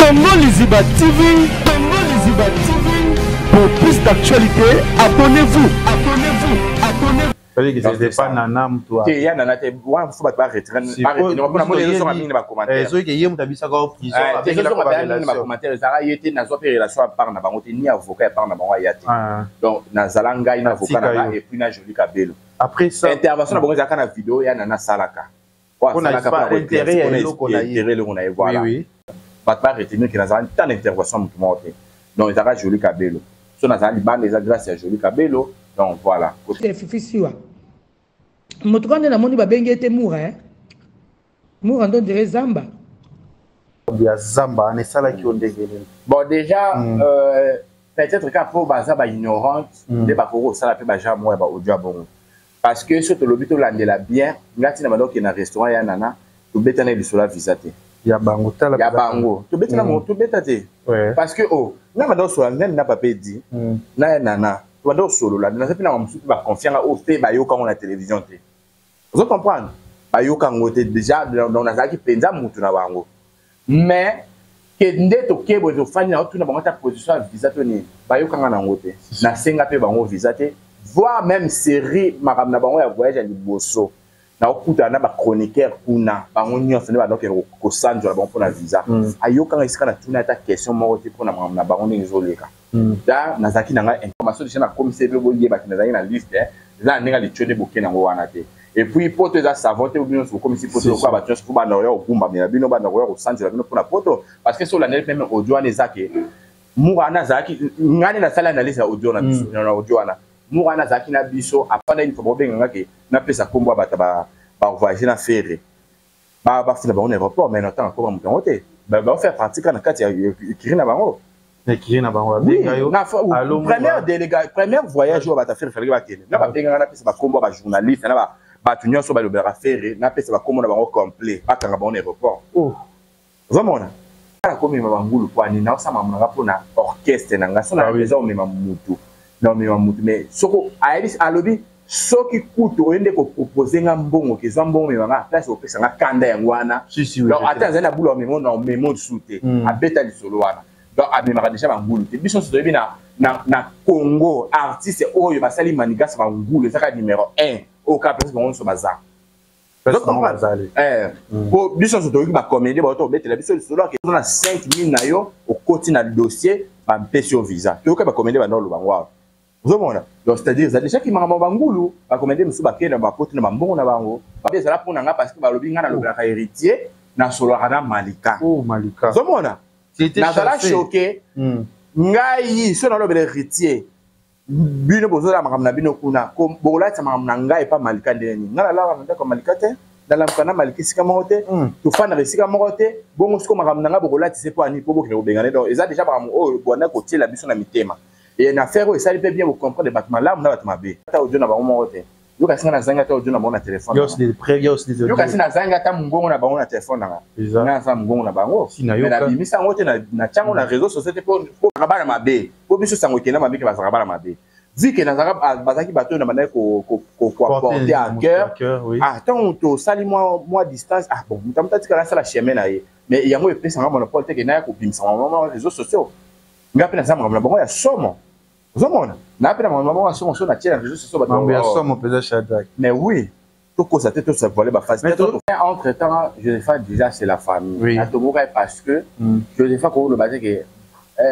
Congo Liziba TV, Congo Liziba TV. Pour plus d'actualités, abonnez-vous, abonnez-vous, abonnez-vous. C'est-à-dire que c'était pas Nana mutu te ya Nana te wana fo bato baretenir mpona moni ezozonga mingi na bacommentaire soki ye moto abisaka prison ezozonga mingi na bacommentaire ezalaka ye te. Nazwa mpe relation ya part na bango te, ni avocat ya part na bango aya te. Donc nazala ngai na avocat na nga et puis na Joli Kabelo. Après ça, intervention na bango ezalaka na video ya Nana asalaka. Intérêt eloko na ye, voilà. Bato baretenir ke nazala ntan na intervention motu moko te. Donc ezalaka Joli Kabelo. So nazala libanda, eza grâce ya Joli Kabelo. Donc voilà. Fifi Siwa, motuka nde namoni babengi ete Mura, Mura ndo ndire zamba. Ya zamba wana esalaki yo ndenge nini? Bon, déjà, peut-être ka mpo baza baignorante nde bakoki kosala mpe bagenre moko ya baaudio ya bongo, parce que so tolobi tolandela bien, nga ntina banda okende na restaurant ya Nana, tobetana lisolo ya visa te. Ya bango, tala. Ya bango tobetana bango, tobeta te, parce que o nga banda osolola nani na papa Edi na ya Nana, tobanda osolola, naza mpe na bamosusu mpe baconfianga oyo mpe bayoka yango na télévision te. Ozo comprendre, bayoka yango te déjà. Donc nazalaki mpenza mutu na bango, mais ke nde toke boye, tofandi na otuna bango ata position ya visa to nini, bayokanga nango te. Nasenga mpe bango visa te, voire même série makambo na bango ya voyage ya liboso, naokutana na bachroniqueur kuna, bango nyonso nde bandokende kosanzola bango mpona visa. Ayokanga esika natuna ata question moko te mpona makambo na bango ndenge ezoleka. Da nazalaki na ngai information déjà, nakomisa ebe boyebaki nazalaki na liste, eza na ndenge alitio nde boke nango wana te. Et puis poto eza savon te, bino nyonso bokomisi poto lokola bato nyonso fo banda koya kogumbamela bino, banda koya kosanzela bino mpona poto. Parce que so olandeli mpe audio wana, eza ke Mura wana azalaki, ngai nde nasali analyse ya audio na biso, na audio wana Mura wana azalaki na biso. Afanda une fois, bobenganga ke napesa nkombo ya bato bavoyage na Ferre, bafunda bango na aéroport, mais na ntango akoma moto yango te, baofaire partie kaka na kati ya écurie na bango. Écurie na bango babenga yo? Première déléga, première voyage oyo bato Ferre falaki bakende na, babenganga napesa bakombo ya bajournaliste na bato nyonso balobelaka Ferre, napesa bakombo na bango complet, bakanga bango na aéroport. Ozomona komema bangulu po ani naosala makambo na nga mpona orchestre na nga. So na eza omema mutu na omema mutu, mais soko ayebisi, alobi soki kutu oye nde kopropose nga mbongo, kezwa mbongo mema nga place, opesa nga kanda yango wana. Donc ata azali na bula omemo na omemo lisusu te. Abeta lisolo wana. Donc amemaka déjà bangulu te. Biso nyonso toyebi na Congo, artiste oyo basali manigasi bangulu ezaka numéro 1 oyo kaka place bango nyonso baza. Po biso nyonso toyoki bacomédie bauta kobetela biso lisolo ake na 5000 na yo, okoti na dossier, bampesi yo visa. Toyoki bacomédie banda oloba ngo awa, ozomona. Donc c'est-à-dire eza déjà kimaka bangulu, bacomédie mosusu bakende bakoti na bambongo na bango. Babe ezala mpo na nga, parce que balobi nga nalobelaka Héritier, nasololaka na Malika. Ozomona, nazala choqué. Ngai so nalobela Héritier, bino bozolala makambo na bino kuna, bokolatisa makambo na ngai epa Malika ndenge nini? Ngai nalalaka na ndako ya Malika te, nalamuka na Malika esika moko te, tofandaka esika moko te. Bongo siko makambo na ngai bokolatisa mpo ani mpo bokende kobengana? Donc eza déjà makambo oyo bwanda kotiela biso na mitema. E na affaire oyo esali mpe bien bocomprendre bato malamu na bato mabe. Ata audio na bango moko te. Yoka singa, nazangi ata audio na bango na telefone. Yoka si nazangi ata mongongo na bango na telefone nanga. Nga naza mongongo na bango, mais nabimisa yango te, natia yango na réseau sociaux te, mpo bana mabe, mpo biso sango ekenda mabe ke bazalaka bana mabe. Vu ke bazalaki bato oyo na bandaki koapporter à cœur, ah, ntango tosali mwa distance, ah bon, moto amoto atikala asala chemin na ye, mais yango epesanga monopole te ke naya kobimisa bango na réseaux sociaux. Nga mpe naza makambo na bango ya somo, ozomona, naa mpe na makambo na bango ya somo so natie na réseaux sociaux. Makambo ya somo mpenza, Shadrack. Mais oui, tokosa te, tosavoile baphase. Entre temps, Josepha déjà, c'est la famille. Natomboka parce que Josepha koloba te ke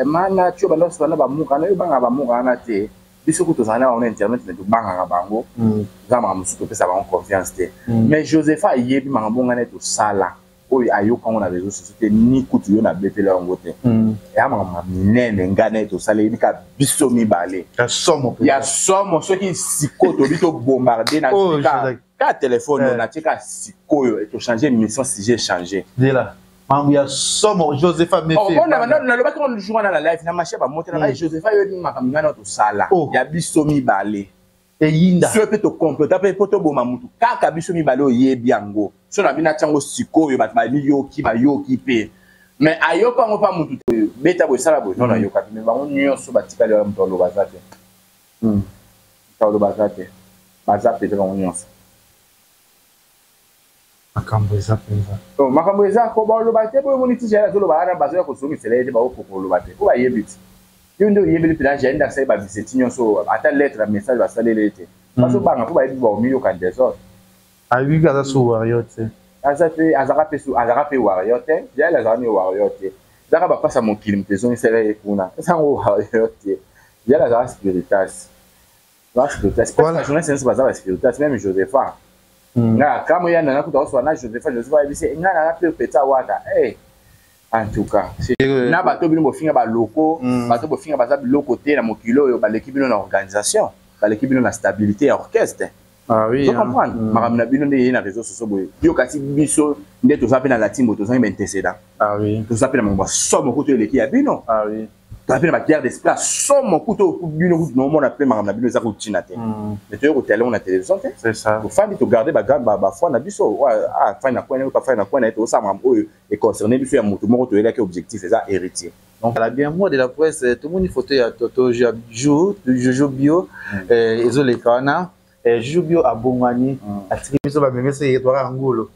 mana tio banda osala na bamuka na yo, bangaka bamuka wana te. Biso kutu tozala na bango na internet, mais tobangaka bango, eza makambo mosusu topesa bango confiance te. Mais Josepha ayebi makambo ngai nde tosala oyo, ayoka yango na réseau sociaux te, ni kutu yo nabetela yango te. Eya makambo ya minene ngai nde tosala, eyebi kaka biso mibale. Ya somo. Ya somo. Soki sikoyo tobi tobombarde na ka telefone oyo natie kaka sikoyo, tochange émission, sujet change. Makambo ya somo, Josepha. Nalobaki ngo jour wana na live na marché, bamote na ngai. Josepha ayebi makambo ngai na tosala ya biso mibale. Eyinda. So mpe tocomplota mpe mpo toboma mutu kaka biso mibale, oyebi yango. So na bino atiango sikoyo, bato bamiyoki, bayoki mpe, mais ayoka yango mpa mutu te. Beta boye, esala boye, non, ayoka te. Mais bango nyonso batikali wana, moto aloba aza te, moto aloba aza te, baza pete bango nyonso. Makambo eza mpenza. Oh, makambo eza ko baloba te boyo omoni ti Jael azoloba wana bazoya kozongisela ye te bakokoka koloba te po bayebi ti yo nde oyebeli mpena Jael nde asali babiseti nyonso ata lettre ya message basaleli ye te bazobanga po bayebi bakomiyoka desordre. Ayebi pe aza su warrior te. Aza pe azaka pe su azaka pe warrior te Jael azaka ne warrior te ezaka ba pasi ya mokili mutu ezongisela ye kuna eza ngo warrior te Jael azaka spiritas ba spiritas presque ba journaliste nyonso baza ba spiritas meme Josepha nga kamo ya nana kuta oswa na Josepha Josepha ayebisi nga nana pe peta wata eh en tout cas na bato bino bofinga ba locaux bato bofinga baza biloko te na mokili oyo baleki bino na organisation baleki bino na stabilité ya orchestre. Ah oui, Ozo comprendre? Makambo na bino nde eye na réseaux sociaux boye. Yo kasi biso nde toza pe na latimbo tozangi ba intercédant. Ah oui. Toza pe na makambo ya somo kutu eleki ya bino. Ah oui. Toza pe na ba guerre d'esprit ya somo kutu bino kutu nomona pe makambo na bino eza kutina te. Mais toye kotala yango na télévision te. C'est ça. Tofandi to garder ba grande ba foi na biso. Ah fani na coin na fani na coin na ye tozosala makambo oyo e concerner biso ya motu moko toyelaki objectif eza héritier. Donc, la bien moi de la presse tout le monde photo ya Toto Jojo Bio ezoleka wana. Jojo Bio abongwani atiki biso bamemesi ye twaka ngulu.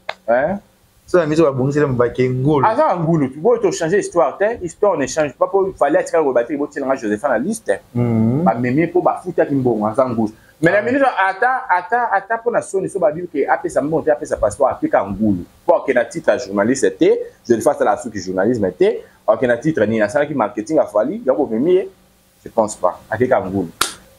So na miso babongiseli mobake ngulu. Aza ngulu tu boyo to changer histoire te, histoire ne change pas po fallait atikala koloba te botiela nga Josepha na liste. Bamemi po bafutaki mbongo aza ngulu. Mais na minute ata ata ata mpo na soni so babi ke apesa mbongo te apesa passeport apeka ngulu. Po akende na titre ya journaliste te, Josepha asala suki journalisme te, akende na titre nini asalaki marketing ya Fally, yango bomemi ye. Je pense pas. Akeka ngulu.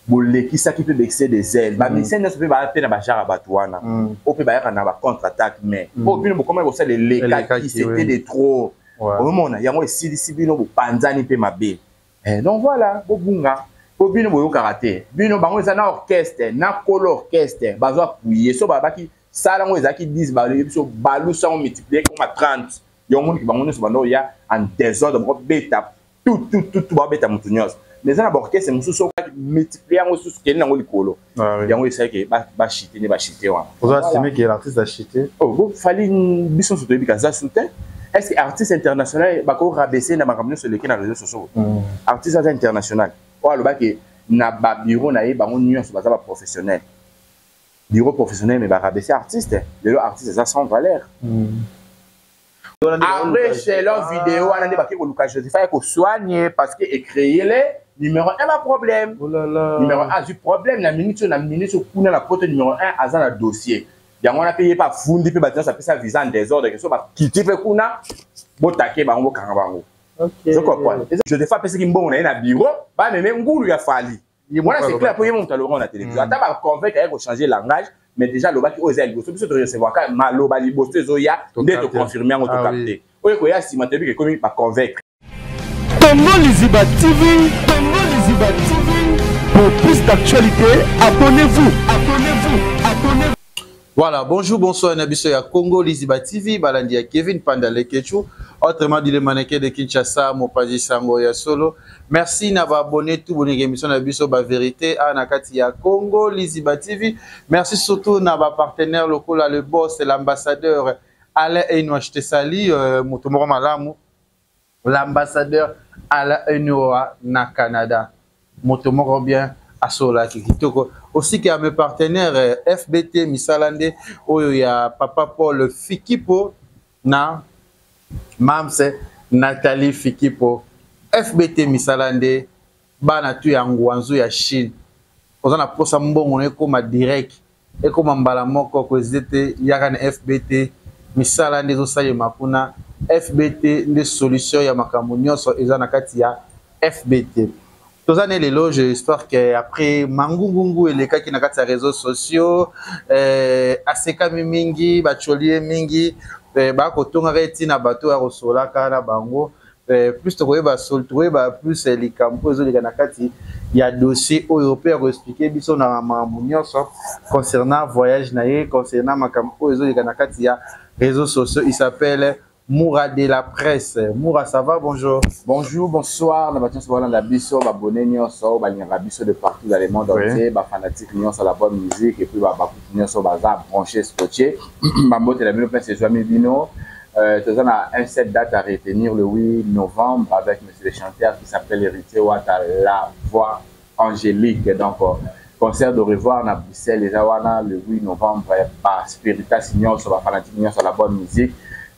Bolekisaki mpe ba excès de zèle. Ba musiciens nyonso mpe baya mpe na ba genre ya bato wana. Oyo mpe bayaka na ba contre attaque mais oyo bino bokomaki kosala elekaki, c'était de trop. Omona yango esilisi bino bopanzani mpe mabe. Donc voilà, bobunga. Po bino boyokaka te. Bino bango eza na orchestre, na kolo orchestre, bazo appuyer. So babaki sala yango ezalaki 10 balobi biso balusa yango multiplier koma 30. Yango moniki bango nyonso bando ya en désordre boko beta tout tout tout tout babeta mutu nyonso. Mais eza na ba orchestre mosusu oyo multiplier yango susu kende yango likolo. Yango esalaki ba chiter ne ba chiter wana. Ozo assumer que l'artiste a chité. Oh, bon, Fally biso nyonso toyebi kaza soutien. Est-ce que artiste international bako rabaisser na makambo nyonso eleki na réseaux sociaux? Artiste aza international. Oyo alobaki na ba bureau na ye bango nyonso baza ba professionnel. Bureau professionnel mais ba rabaisser artiste. Lelo artiste eza sans valeur. Après selon vidéo wana nde bake koluka Josepha ya kosoigne parce que ecréer le numéro 1 ba problème. Oh là là. Numéro 1 azwi problème na minute oyo, na minute oyo kuna na poto numéro 1 aza na dossier. Yango wana mpe ye mpe afundi mpe bato nyonso apesa visa en désordre ke so bakiti mpe kuna botake bango bokanga bango. Ok. Ozo comprendre? Josepha apesaki mbongo na ye na bureau bameme ngulu ya Fally. Wana c'est clair po ye moto alobaka na télévision. Ata ba convaincre aye ko changer langage, mais déjà alobaki oyo eza ya liboso biso to recevoir ka maloba liboso ezoya nde to confirmer yango to capter. Oyo ekoya nsima toyebi ke ekomi ba convaincre. Congo Liziba TV, Congo Liziba TV. Pour plus d'actualités, abonnez-vous, abonnez-vous, abonnez-vous. Voilà, bonjour, bonsoir, Nabiso ya Congo, Liziba TV, balandi ya Kevin Panda Lekechu, autrement dit le mannequin de Kinshasa, Mopazi Sango ya Solo. Merci na ba abonné tout bonne émission Nabiso ba vérité à nakati ya Congo, Liziba TV. Merci surtout na ba partenaires locaux là, le boss, l'ambassadeur Alain Enoch, je te salue, Motomoro Malamu. L'ambassadeur Alain Enoa na Canada. Moto moko bien asolaki kitoko. Aussi que mes partenaires FBT Misalande oyo ya Papa Paul Fikipo na Mamse Nathalie Fikipo. FBT Misalande bana tu ya Nguanzu ya Chine. Oza na posa mbongo na ekoma direct. Ekoma mbala moko ko hésiter te yaka na FBT misala nde ezosalema kuna. FBT nde solution ya makambo nyonso eza na kati ya FBT. Toza ne lelo, j'espère que après mangungungu elekaki na kati ya réseaux sociaux, asekami mingi, bacholie mingi, bakotongaka ye ntina bato ya kosolaka na bango. Plus tokoyeba sol, tokoyeba plus likambo oyo ezoleka na kati ya dossier oyo pe ya koexpliquer biso na makambo nyonso concernant voyage na ye, concernant makambo oyo ezoleka na kati ya réseaux sociaux. Il s'appelle Moura de la presse. Moura, ça va? Bonjour. Bonjour, bonsoir. Na bato nyonso balanda biso, ba abonné nyonso, balingaka biso de partout dans le monde entier, ba fanatique nyonso la bonne musique et puis ba bakuti nyonso baza branché, scotché. Ba mbote na bino place ezwami bino. Toza na un seul date à retenir, le 8 novembre, avec monsieur le chanteur qui s'appelle Héritier Wata, la voix angélique. Donc, Concert de revoir na Bruxelles eza wana le 8 novembre. Ba spiritas nyonso, ba fanatique nyonso la bonne musique,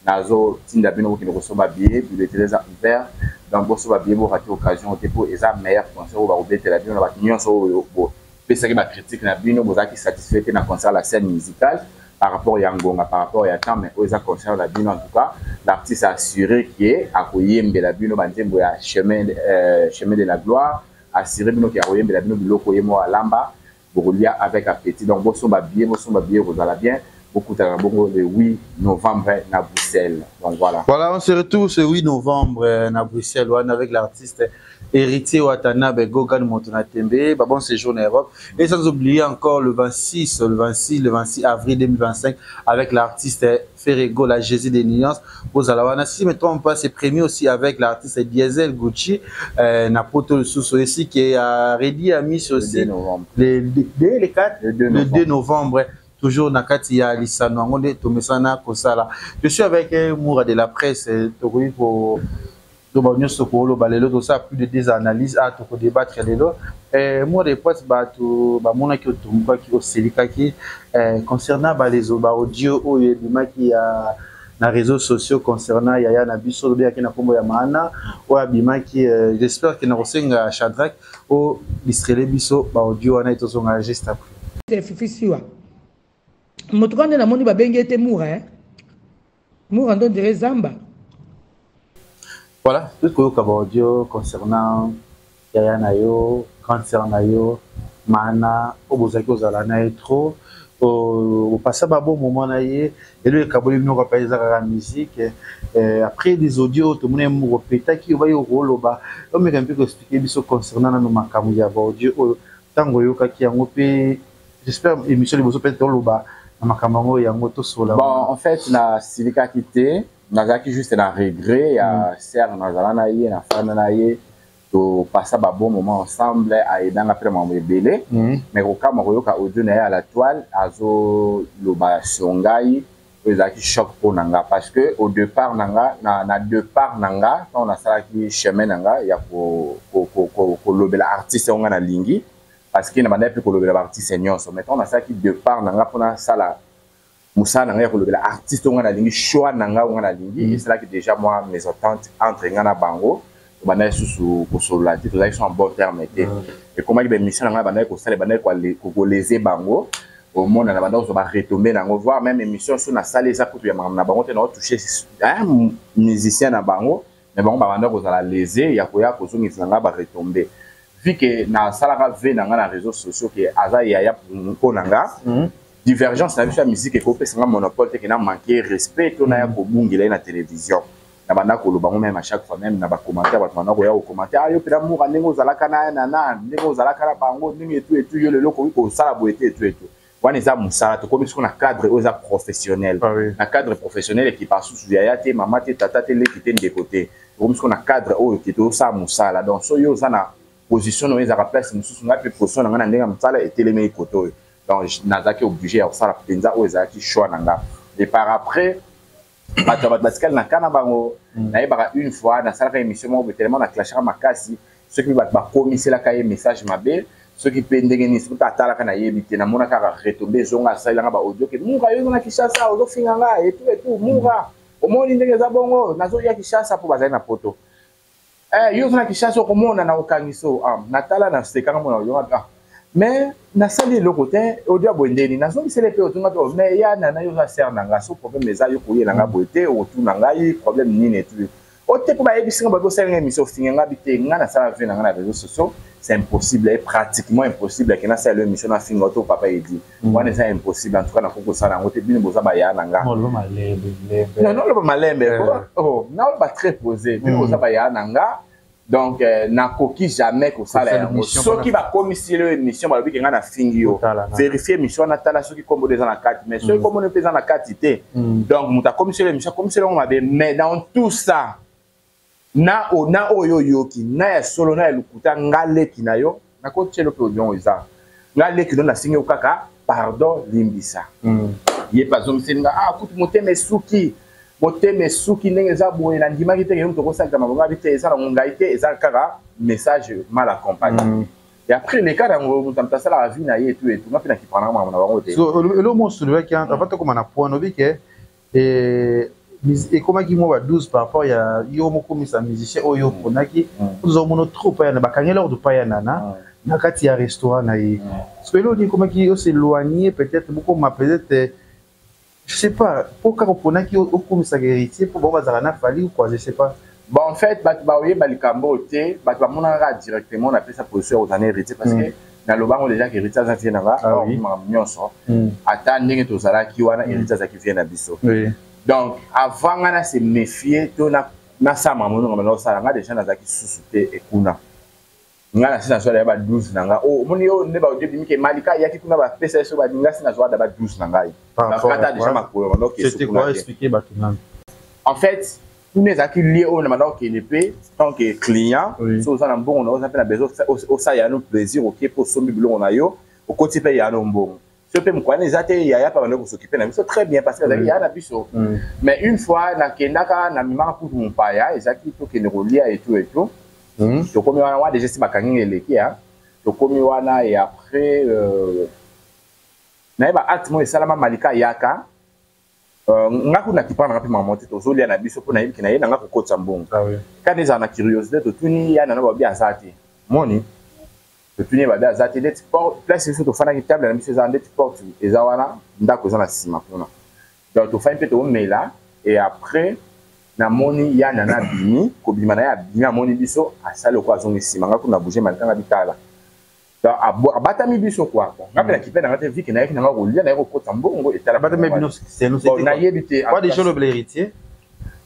nazo tinda bino bokende kosomba billet. Billetterie eza ouvert, donc bosomba billet, borate occasion te, mpo eza meilleur concert oyo bakobetela bino na bato nyonso oyo bopesaki bacritique na bino, bozalaki satisfait te na concert la scène musicale par rapport ya ngonga, par rapport ya temps. Mais oyo eza concert na bino. En tout cas, l'artiste a assuré ke akoyembela bino banzembo ya chemin de la gloire, assuré bino ke akoyembela bino biloko ye moko alamba, bokolia avec appétit. Donc bosomba billet, bosomba billet, kozala bien, bokutana bongo le 8 novembre na Bruxelles. Donc voilà. Voilà, on se retrouve ce 8 novembre na Bruxelles wana avec l'artiste Héritier Watanabe Gogan Motonatembe. Bah, bon séjour en Europe. Et sans oublier encore le 26, le 26, le 26 avril 2025 avec l'artiste Ferre Gola, Jésus des Nuances. Bozala wana. Si je ne me trompe pas, c'est premier aussi avec l'artiste Diesel Gucci, na poto sous aussi qui est à Reddy Amis aussi. Le 2 novembre. Le 4, le 2 le 2 novembre. Toujours na kati ya lisano yango nde tomesana kosala. Je suis avec Moura de la presse, tokoki ko to ba nyonso koloba lelo, tosala plus de deux analyses a tokodébattre lelo. Moura de presse, bato bamonaki otombukaki, oselikaki concernant balezo baaudio oyo ebimaki ya na réseaux sociaux concernant yaya na biso tobengaki na nkombo ya Maana oyo abimaki. J'espère ke na kosenga Shadrack oistrele biso baaudio wana, etozonga juste après. Fifi Siwa, moto kaka nde namoni babengi ete Moura, Moura ndo ndire zamba. Voilà, tout koyoka baaudio concernant yaya na yo, grande sœur na yo Mana oyo bozalaki kozala na ye trop, opasa babon moment na ye. Elo ekaboli moko apa eza kaka musique. Après des audios tomoni moko opetaki obai okoloba, omeka mpe koexpliquer biso concernant nano makambo ya baaudio oyo ntango oyokaki yango. Mpe j'espère émission liboso mpe toloba na makambo yango, yango tosola. Bon, en fait, nasilikaki te, nazalaki juste na regret ya sœur. Nazala na ye, nafanda na ye, topasa babon moment ensemble, ayedanga mpe na makambo ebele. Mais kokamwa koyoka audio na ye à la toile azoloba sur ngai, oyo ezalaki choc mpo na nga, parce que au départ na nga, na départ na nga, ntango nasalaki chemin na nga ya kolobela artiste oyo nga nalingi, parce que na bandaki mpe kolobela baartiste nyonso, mais ntango nasalaki départ na nga mpona nasala mosala na ngai ya kolobela artiste oyo nga nalingi, choix na ngai oyo nga nalingi, esalaki déjà mwa mésentente entre nga na bango. Tobandaki susu kosolola te, tozalaki so en bon terme te. Ekomaki baémission na ngai bandaki kosala, ebandaki koléser bango, omona na banda kozwa baretombées nango, voire même émission so nasali eza kutu ya makambo na bango te, naotouche musicien na bango, mais bango babanda kozala lésés ya koya kozongisa nga baretombées, vu que nasalaka ve na nga na réseaux sociaux ke aza yaya mpo na nga. Divergence na biso ya musique ekopesa nga monopole te ke na manquer respect to naya kobungela ye na télévision. Na banda koloba ngo même à chaque fois, même na bacommentaire, bato banda koya kocommenter: ah, yo mpena Moura, ndenge ozalaka na nana, ndenge ozalaka na bango, ndenge etu etu, yo lelo okoki kosala boye te, etu etu. Wana eza mosala, tokomi siko na cadre oyo eza professionnel. Na cadre professionnel, ekipa susu yaya te, mama te, tata te, leki te, ndeko te. Tokomi siko na cadre oyo ke tozosala mosala. Donc so yo oza na position na oyo ezalaka place mosusu, ngai mpe position na ngai na ndenge ya mosala etelemeli kote oyo. Donc nazalaki obligé ya kosala mpenza oyo ezalaki choix na nga. Et par après, bato ya bato batikali na ka na bango. Nayebaka une fois nasalaka émission moko boye, tellement naclashaka makasi, soki mpe bato bakomiselaka ye message mabe, soki mpe ndenge nini, soki mpe atalaka, nayebi te. Namona kaka retombées ezonga, asalelanga baaudio ke: "Mura, yo oza na Kinshasa, ozofinga nga etu etu. Mura, omoni ndenge eza bongo, nazoya Kinshasa mpo bazali na poto. Yo oza na Kinshasa, okomona na kokangisa." Ah, natala, nasekanga mona oyonga. Ah, mais nasali eloko te, audio ya boye ndeni nazongisele mpe otunga mpe. Mais ya nana, yo oza sœur na nga, so problème eza, yo koyela nga boye te, otuna ngai problème nini etu o te, mpo bayebisi nga babi osalinga émission, ofinga nga bi te. Nga nasala vie na nga na réseaux sociaux, c'est impossible et pratiquement impossible ke nasala émission nafinga to papa edi wana, eza impossible. En tout cas, nakoki kosala yango te. Bino boza baya na nga, noloba malembe, naoloba très posé. Bino boza baya na nga, donc nakoki jamais kosala yango. Soki bakomisi yo émission, balobi ke ngai nafingi yo, vérifie émission wana, tala soki kombo eza na kati. Mais soki kombo mpe eza na kati te, donc moto akomisi yo émission, akomisi yango mabe. Mais dans tout ça, na na oyo oyoki na ya solo na ya lokuta, nga leki na yo, nakotiela mpe audio eza nga leki no, nasengi yo kaka pardon, limbisa. Ye mpe azongiseli nga: "Ah, kutu motema esuki, motema esuki ndenge eza boye, nandimaki te ke yo moto okosalisa mabongo abi te, eza nango ngai te, eza kaka message mal accompagné." Et après leka nango, moto moto asalaka vie na ye etu etu, nga mpe nakipana makambo na bango te. Eloko mo osololaki avant tokoma na point, obi ke ekomaki mwa ba 12 par rapport ya yo mokomisa musicien oyo oponaki. Ozomona trop pa yana, bakangeli ordre pa ya Nana na kati ya restaurant na ye. Parce que eloko nini ekomaki os'éloigner, peut-être bokoma, peut-être, je sais pas, mpo kaka oponaki okomisaka Héritier mpo bango bazalaka na Fally ou quoi, je sais pas. Bon, en fait, bato baoyeba likambo oyo te. Bato bamonaka kaka directement napesa position ya kozala na Héritier, parce que nalobango déjà ke Héritier aza vieux na nga. Makambo nyonso, ata ndenge tozalaki wana, Héritier azalaki vieux na biso. Donc avant nga na se méfier to nasala makambo ndongo banda kosala, nga déjà nazalaki susu te ekuna. Nga na si nazwa ya ba 12 na nga. Oh, omoni yo nde baaudio ebimi ke Malika ayaki kuna, bapesa ye so baninga. Si nazwa da ba 12 na ngai, bakata déjà makolo banda okende kuna te. En fait, kuna ezalaki lieu oyo na banda kokende mpe tant que client. So oza na mbongo na, oza mpe na besoin osala yano plaisir, oke mpe osombi biloko na yo, okoti mpe yano mbongo. So mpe mokwana eza te, yaya mpe banda kosokipe na biso très bien, parce que azalaki yaya na biso. Mais une fois nakendaka, namemaka kutu mopaya, ezalaki tokende kolia etu etu. Tokomi wana, wana déjà si bakangi eleki ya tokomi wana. Et après nayeba acte moko esalama, Malika ayaka. Nga kuna kipa nanga mpe mama te, tozolia na biso mpo nayebiki na ye nanga kokotisa mbongo. Kana ezala na curiosité, totuni ya nana, babi aza te. Moni totuni ye, babi aza te. Ndeti place biso tofandaki, table na biso eza ndeti porte eza wana, ndako eza na nsima kuna. Donc tofandi mpe toomela. Et après namoni ya nana abimi, kobima na ye, abimi, amoni biso, asali oko azongi nsima. Nga kuna bouge, Malika nga bitala. Donc abatami biso quoi. Bon, nga mpe nakipe nanga te, vike nayaki nanga kolia, naye kokota mbongo. Etala nayebi te. Déjà olobela Héritier.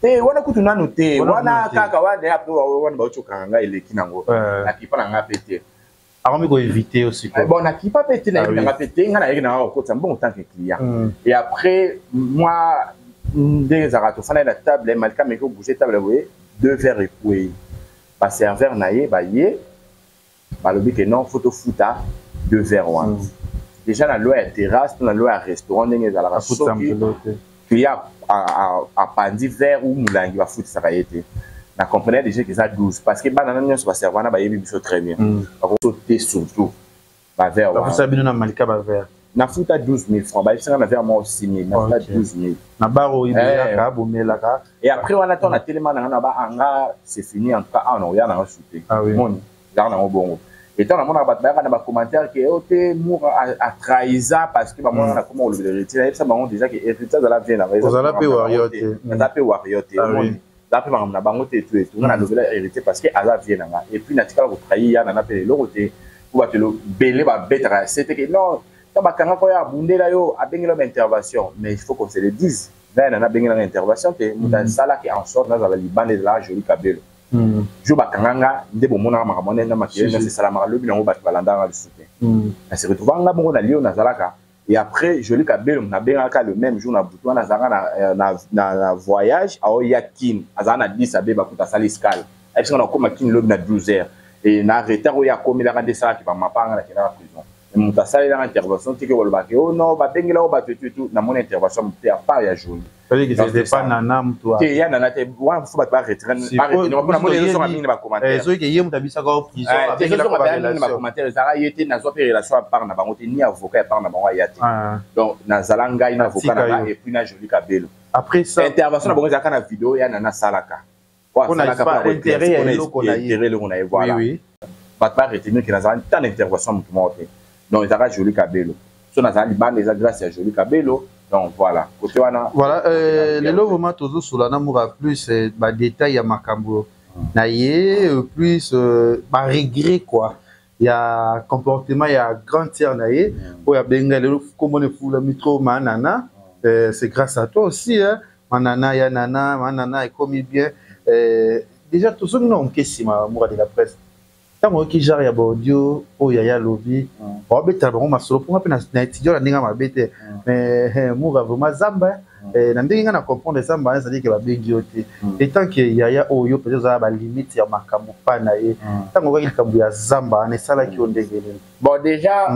Te, wana kutu nanu te, wana kaka wana. Après wana bauti okanga ngai, eleki nango, nakipa na nga mpe te. Akomi koéviter aussi. Bon, nakipa mpe te, nayebi nanga mpe te. Nga nayeki nanga kokota mbongo tant que client. Et après moi, ndenge ezalaka, tofandaki na table, Malika ameki obouge table boye, deux verres ekwei. Baserveur na ye baye, balobi ke non, faut tofuta deux verres wana. Déjà na loi ya terrasse to na loi ya restaurant, ndenge ezalaka, soki client apandi verre ou molangi, bafutisaka ye te. Na comprenais déjà ke eza 12, parce que bana na nyonso baserveur wana bayebi biso très bien, bakoso te, surtout baverre. Wana bino na Malika baverre. Nafuta 12 000 francs, bayebisanga na verre moko 6 000, nafuta 12 000. Na bar oyo ibelaka, bomelaka. Et après wana, ntango natelema nanga na baanga, c'est fini. En tout cas awa nakoya nanga su te. Moni ezalaka nango bongo. Etant namonaka bato bayaka na bacommentaire ke o te, Mour atrahisa, parce que bamonaka na koma kolobela Héritier. Nayebisa bango déjà ke Héritier azala vieux nanga. Ozala mpe warrior te. Aza mpe warrior te, omoni, aza mpe makambo na bango te etu etu. Nga nalobela Héritier parce que aza vieux nanga. Et puis natikala kotrahir ya nana mpe eloko te, po bato ebele babetaka ya se te ke non, ntango bakangaka oyo abundela yo, abengela yo intervention. Mais il faut qu'on se le dise, ngai nana abengelanga intervention te. Moto asalaki en sorte nazala libanda ezalaka Joli Kabelo. Jour bakanga nga nde bomonaka makambo wana na makele nyonso esalamaka lobi nango, bato balandaka lisusu te. Na se retrouva nga moko na lio nazalaka. Et après Joli Kabelo nabengaka le même jour na butu wana, azalaka na voyage, aoya Kine, azalaka na 10 abe bakuta, asali escale, ayebisanga na okóma Kine lobi na 12 heures. Et na retard oyo akomelaka nde esalaki bamapanga, nakendaka prison. Moto asalelaka intervention tike balobaki o non, babengela o bato etu etu. Namoni intervention te à part ya Joli. Te, ya Nana te. Wana faut bato baretenir, ezozonga mingi na bacommentaire. Soki ye moto abisaka o prison. Ezozonga mingi na bacommentaire. Ezalaka ye te, nazwa mpe relation ya part na bango te, ni avocat ya part na bango aya te. Donc nazala ngai na avocat na nga et puis na Joli Kabelo. Après ça, intervention na bango ezalaka na video ya Nana asalaka. Intérêt eloko na ye, voilà. Bato baretenir ke nazala ntan na intervention motu moko te. Donc ezalaka Joli Kabelo. So nazala libanda, eza grâce ya Joli Kabelo. Donc voilà, côté wana. Voilà, lelo vraiment tozosola na Moura plus badétail ya makambo na ye, plus baregret quoi ya comportement ya grande sœur na ye oyo abenga lelo komona efulami trop manana. C'est grâce à toi aussi, hein, manana ya nana, manana ekomi bien. Déjà tozongi na moke nsima, Moura de la presse. Ntango oyoki genre ya baaudio oyo yaya alobi, baobetela bango masolo mponga mpe na étudiant na ndenge mabe te, mais Moura vraiment zamba na ndenge nga na comprendre zamba wana, ezali ke babengi yo te etant que yaya oyo peut-être ozala balimite ya makambo pa na ye. Ntango okaki likambo ya zamba wana, esalaki yo ndenge nini? Bon, déjà,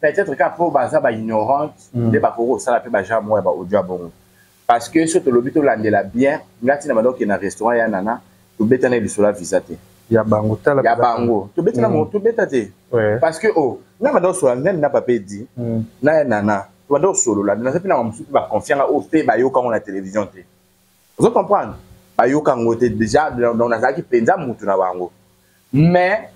peut-être kaka mpo baza baignorante nde bakoki kosala mpe bagenre moko ya baaudio ya bongo, parce que so tolobi tolandela bien, nga ntina banda okende na restaurant ya Nana, tobetana lisolo ya visa te. Ya bango tala. Ya bango. Tobeta na mm. tobeta te. Ouais. Parce que oh, na banda osolola même na papa Edi, na ya nana, banda osolola, na mpe na mosusu ba confiant oyo mpe bayoka ngo na télévision te. Ozo comprendre? Bayoka ngo te déjà donc nazalaki mpenza mutu na bango. Mais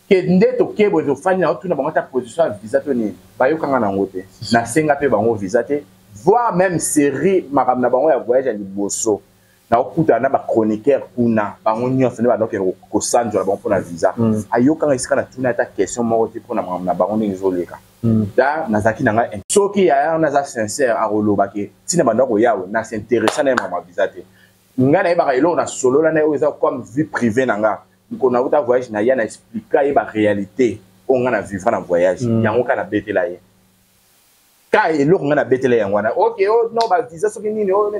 ke nde toke boye tofandi na otuna bango ata position ya visa to nini, bayokanga nango te. Nasenga mpe bango visa te, voire même série makambo na bango ya voyage ya liboso. Naokutana na bachroniqueur kuna, bango nyonso nde bandokende kosanjola bango mpona visa. Ayokanga esika natuna ata question moko te mpona makambo na bango ndenge ezoleka. Da nazalaki na ngai, soki yaya wana aza sincère, akoloba ke ntina banda koyawe na s'intéressa na ye makambo ya visa te. Ngai nayebaka eloko nasolola na ye oyo eza comme vie privée na nga. Mokolo nauta voyage na ya na explika ye baréalité oyo ngai na vivra na voyage. Yango kaka nabetela ye ka eloko ngai nabetela yango wana. Ok, oh, non, bavisa soki nini oyo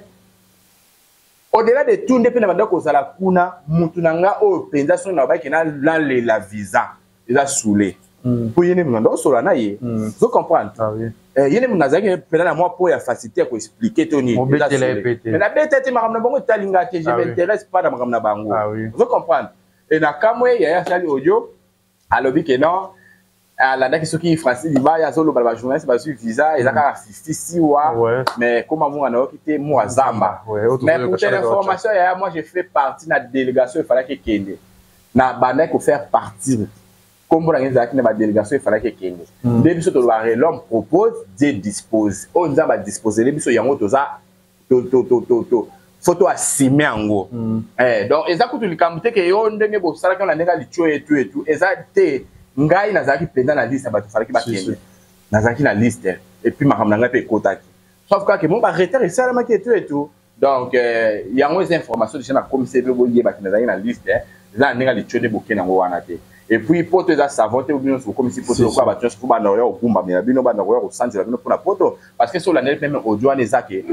au-delà de tout nde mpe na banda kozala kuna mutu na nga oyo mpenza soki nalobaki nalela visa eza soule mpo ye nde moto nanda osola na ye. Ozo comprendre? Ah oui. Ye nde moto nazalaki mpenza na mwa po ya facilité ya koexpliquer to nini. Mobetela ye pe te. Mais nabeta te, makambo na bango etali nga te, je m'intéresse pas na makambo na bango. Ozo comprendre? E na kamwe yaya asali audio, alobi ke non, alandaki soki Francis Libaya azoloba na bajournaliste bazwi visa, eza kaka Fifi Siwa. Mais koma munga nayoki te mua zamba. Mais pour telle information yaya, moi je fais partie na délégation efalaki ekende, na bandaki kofaire partir, kombo na ngai ezalaki na badélégation efalaki ekende. Nde biso tolobaka, l'homme propose, Dieu dispose. Oyo Nzambe adisposele biso yango, toza to faut to assume yango. Donc eza kutu likambo te ke yo ndenge bosalaki na ndenge ya litio etu etu, eza te. Ngai nazalaki mpenza na liste ya bato falaki bakende, nazalaki na liste et puis makambo na ngai mpe ekotaki, sauf kaka mo baretard esalamaki etu etu. Donc yango eza information déjà nakomisa ebe boyebaki nazalaki na liste. Eza na ndenge ya litio nde bokende yango wana te. Et puis poto eza savon te, bino nyonso bokomisi poto lokola bato nyonso fo banda koya kogumbamela bino, banda koya kosanzela bino mpona poto. Parce que so olandeli mpe audio wana, eza ke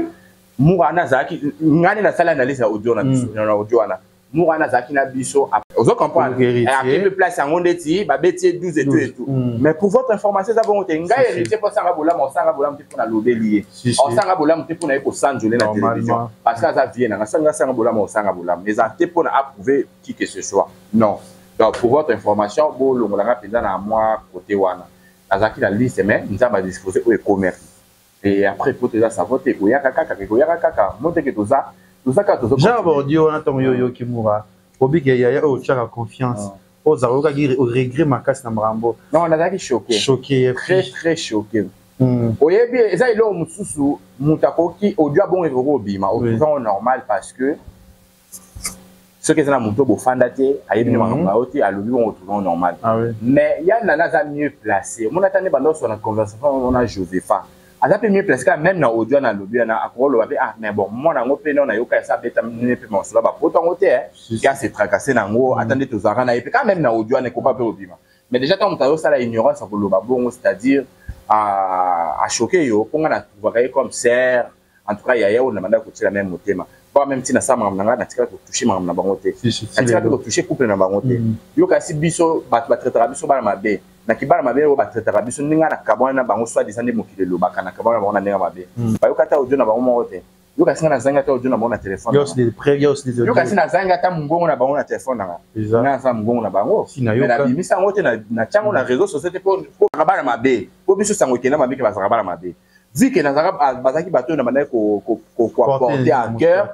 mura wana azalaki, ngai nde nasali analyse ya audio na biso. Na audio wana, mura wana azalaki na biso, ozo comprendre? Akimi place yango ndeti babeti ye 12 et tout et tout. Mais pour votre information, eza bongo te. Ngai héritier mpo osanga bolamu, osanga bolamu te mpo nalobeli ye, osanga bolamu te mpo na ye kosanjole na télévision parce que aza vie nanga. Sanga asanga bolamu, osanga bolamu eza te mpo na approuver qui que ce soit, non. Donc pour votre information, bolongolanga mpenza na mwa côté wana. Nazalaki na liste, mais Nzambe adispose oyo ekomaki. Et après poto eza savo te, ekoyaka kaka, ekoyaka kaka mo teke toza kaka tozo Genre baaudio wana, ntango yo oyoki mura obike yaya oyo otiaka confiance, ozala oyokaki regret makasi na makambo? Non, nazalaki choqué. Choqué. Très très choqué. Oyebi, eza eloko mosusu, moto akoki audio abongo ekoki kobima, otrouve yango normal parce que soki eza na moto bofanda te, ayebi nde makambo na yo te, alobi bongo, otrouve yango normal. Mais ya nana aza mieux placé. Omona ata nde banda osala na conversation wana, Josepha aza mpe mieux placé kaka. Même na audio wana alobi wana, akoloba mpe: ah mais bon, mwana yango mpe nao nayoka esa abeta nene mpe masolo bapoto yango te, ke ase tracasser nango. Ata nde tozalaka na ye mpe kaka, même na audio wana ekoka mpe kobima. Mais déjà ntango moto azosala ignorance ya koloba bongo, c'est-à-dire achoquer yo, mpo nga natrouvaka ye comme sœur. En tout cas yaya oyo na bandaki kotiela même motema po même ntina asala makambo na ngai, natikala kotouche makambo na bango te, natikala mpe kotouche couple na bango te. Yo kasi biso bato batraitaka biso bana mabe na kibana mabe oyo batraitaka biso ndenge ngai nakabwana na bango, soit disant nde mokili elobaka nakabwana na bango na ndenge mabe. Bayoka ata audio na bango moko te. Yo kasi ngai nazangi ata audio na bango na telefone. Yo kasi nazangi ata mongongo na bango na telefone nanga. Ngai naza mongongo na bango, mais nabimisa yango te, natia yango na réseau sociaux te mpo bana mabe, mpo biso sango ekenda mabe ke bazalaka bana mabe. Vu que nazalaka, bazalaki bato oyo na bandaki koapporter à cœur.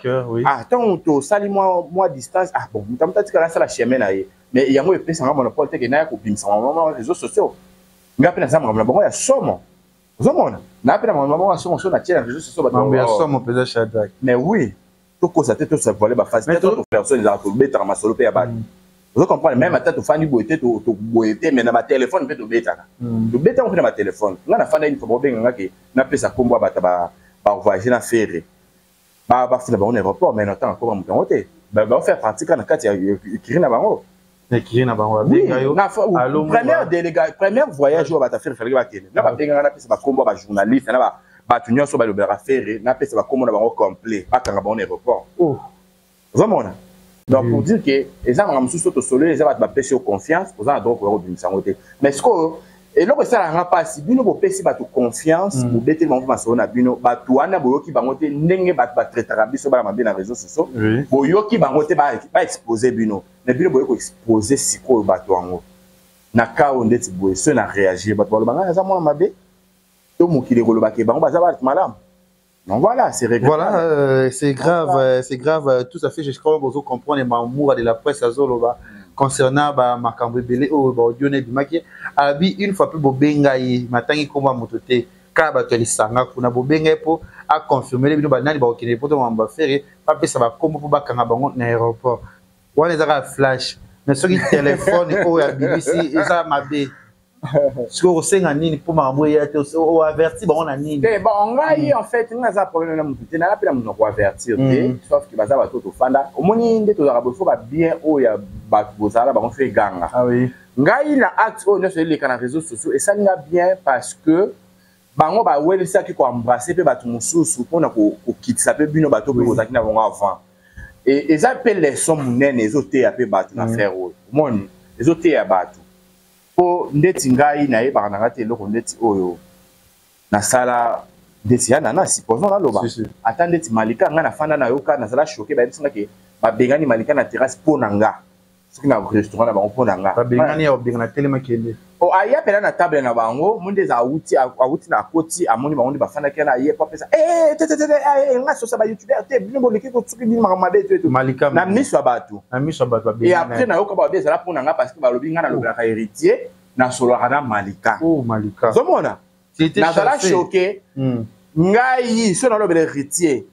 Ah, ntango tosali mwa distance, ah bon, moto amoto atikala asala chemin na ye, mais yango epesanga monopole te ke naya kobimisa mama réseaux sociaux. Ngai mpe naza makambo na bango ya somo, ozomona naa mpe na makambo na bango ya somo so natie na réseaux sociaux. Bato ya somo mpenza, Shadrack. Mais oui, tokosa te, tosavoile bafasi te, personne ezalaka tobetaka masolo mpe ya bato, ozo comprendre? Même ata tofandi boye te, boye te, mais na batelefone mpe tobetaka, tobetaka mpe na batelefone. Nga nafanda une fois, bobenganga ke napesa nkombo ya bato bavoyage na Ferre, bafunda bango na aéroport, mais na ntango akoma moto yango te, baofaire pratique na kati ya écurie na bango. Écurie na bango babenga yo? Première déléga, première voyage oyo bato ya Ferre falaki bakende na, babenganga napesa bakombo ya bajournaliste na bato nyonso balobelaka Ferre, napesa bakombo na bango complet, bakanga bango na aéroport. Ozomona? Donc pour dire que eza makambo mosusu tosolo, eza bato bapesi yo confiance, oza na droit koya kobimisa yango te. Mais sikoyo Eloko esalaka nga mpasi, bino bopesi bato confiance, bobeteli bango mpe masolo na bino. Bato wana boyoki bango te ndenge bato batraitaka biso bana mabe na réseau sociaux. Boyoki bango te baexpose bino, mais bino boyoki koexpose sikoyo bato yango na kao ndeti boye. Soki na réagir, bato baloba ngai naza mwana mabe, to mokili ekolobaka bango baza bato malamu. Donc voilà, c'est regrettable. Voilà, c'est grave, c'est grave. Tout à fait, je crois que vous comprenez Mamoura de la presse azoloba concernant ba makambo ebele oyo ba audio na ebimaki. Abi une fois plus bobenga ye, matangi komba moto te, kaka bato ya lisanga kuna bobenga ye mpo aconfirmele bino banani bakokende po to makambo affaire, bapesa bakombo mpo bakanga bango na aéroport. Wana eza kaka flash, mais soki telefone oyo abimisi eza mabe, sikoyo kosenga nini mpo makambo eya te? Oaverti bango na nini? Te, bon, ngai en fait ngai aza problème na motu te, nanga mpe na motu na koavertir te, sauf ke baza bato tofanda, omoni nde tozalaka boye, fo babien oyo ya bato bozala bango fo eganga. Ah oui. Ngai na acte oyo nyonso eleka na réseaux sociaux esali nga bien, parce que bango bawelisaki koembrasser mpe bato mosusu mpona kokitisa mpe bino bato mpe bozalaki na bango avant. Eza mpe leçon monene, ezoteya mpe bato na affaire oyo. Omoni, ezoteya bato, mpo ndeti ngai nayebaka na ngai te eloko ndeti oyo nasala ndeti ya nana, supposons naloba ata ndeti Malika, ngai nafanda nayoka, nazala choqué, bayebisi nga ke babengani Malika na terrasse mpo na nga, soki na restaurant na bango mpo na nga. Babengani ya obengana telema kende. O aya mpena na table na bango, mo nde eza awuti, awuti na akoti, amoni bango nde bafandaki wana, aye po apesa te te te, nga sosa bayoutubeur te, bino boleki kosuki bino makambo mabe to eto. Malika na miso ya bato. Na miso ya bato. Et après nayoka babe ezala mpo na nga, parce que balobi nga nalobelaka Héritier, nasololaka na Malika. Oh, Malika. Ozomona, nazala choqué. Ngai so nalobela Héritier,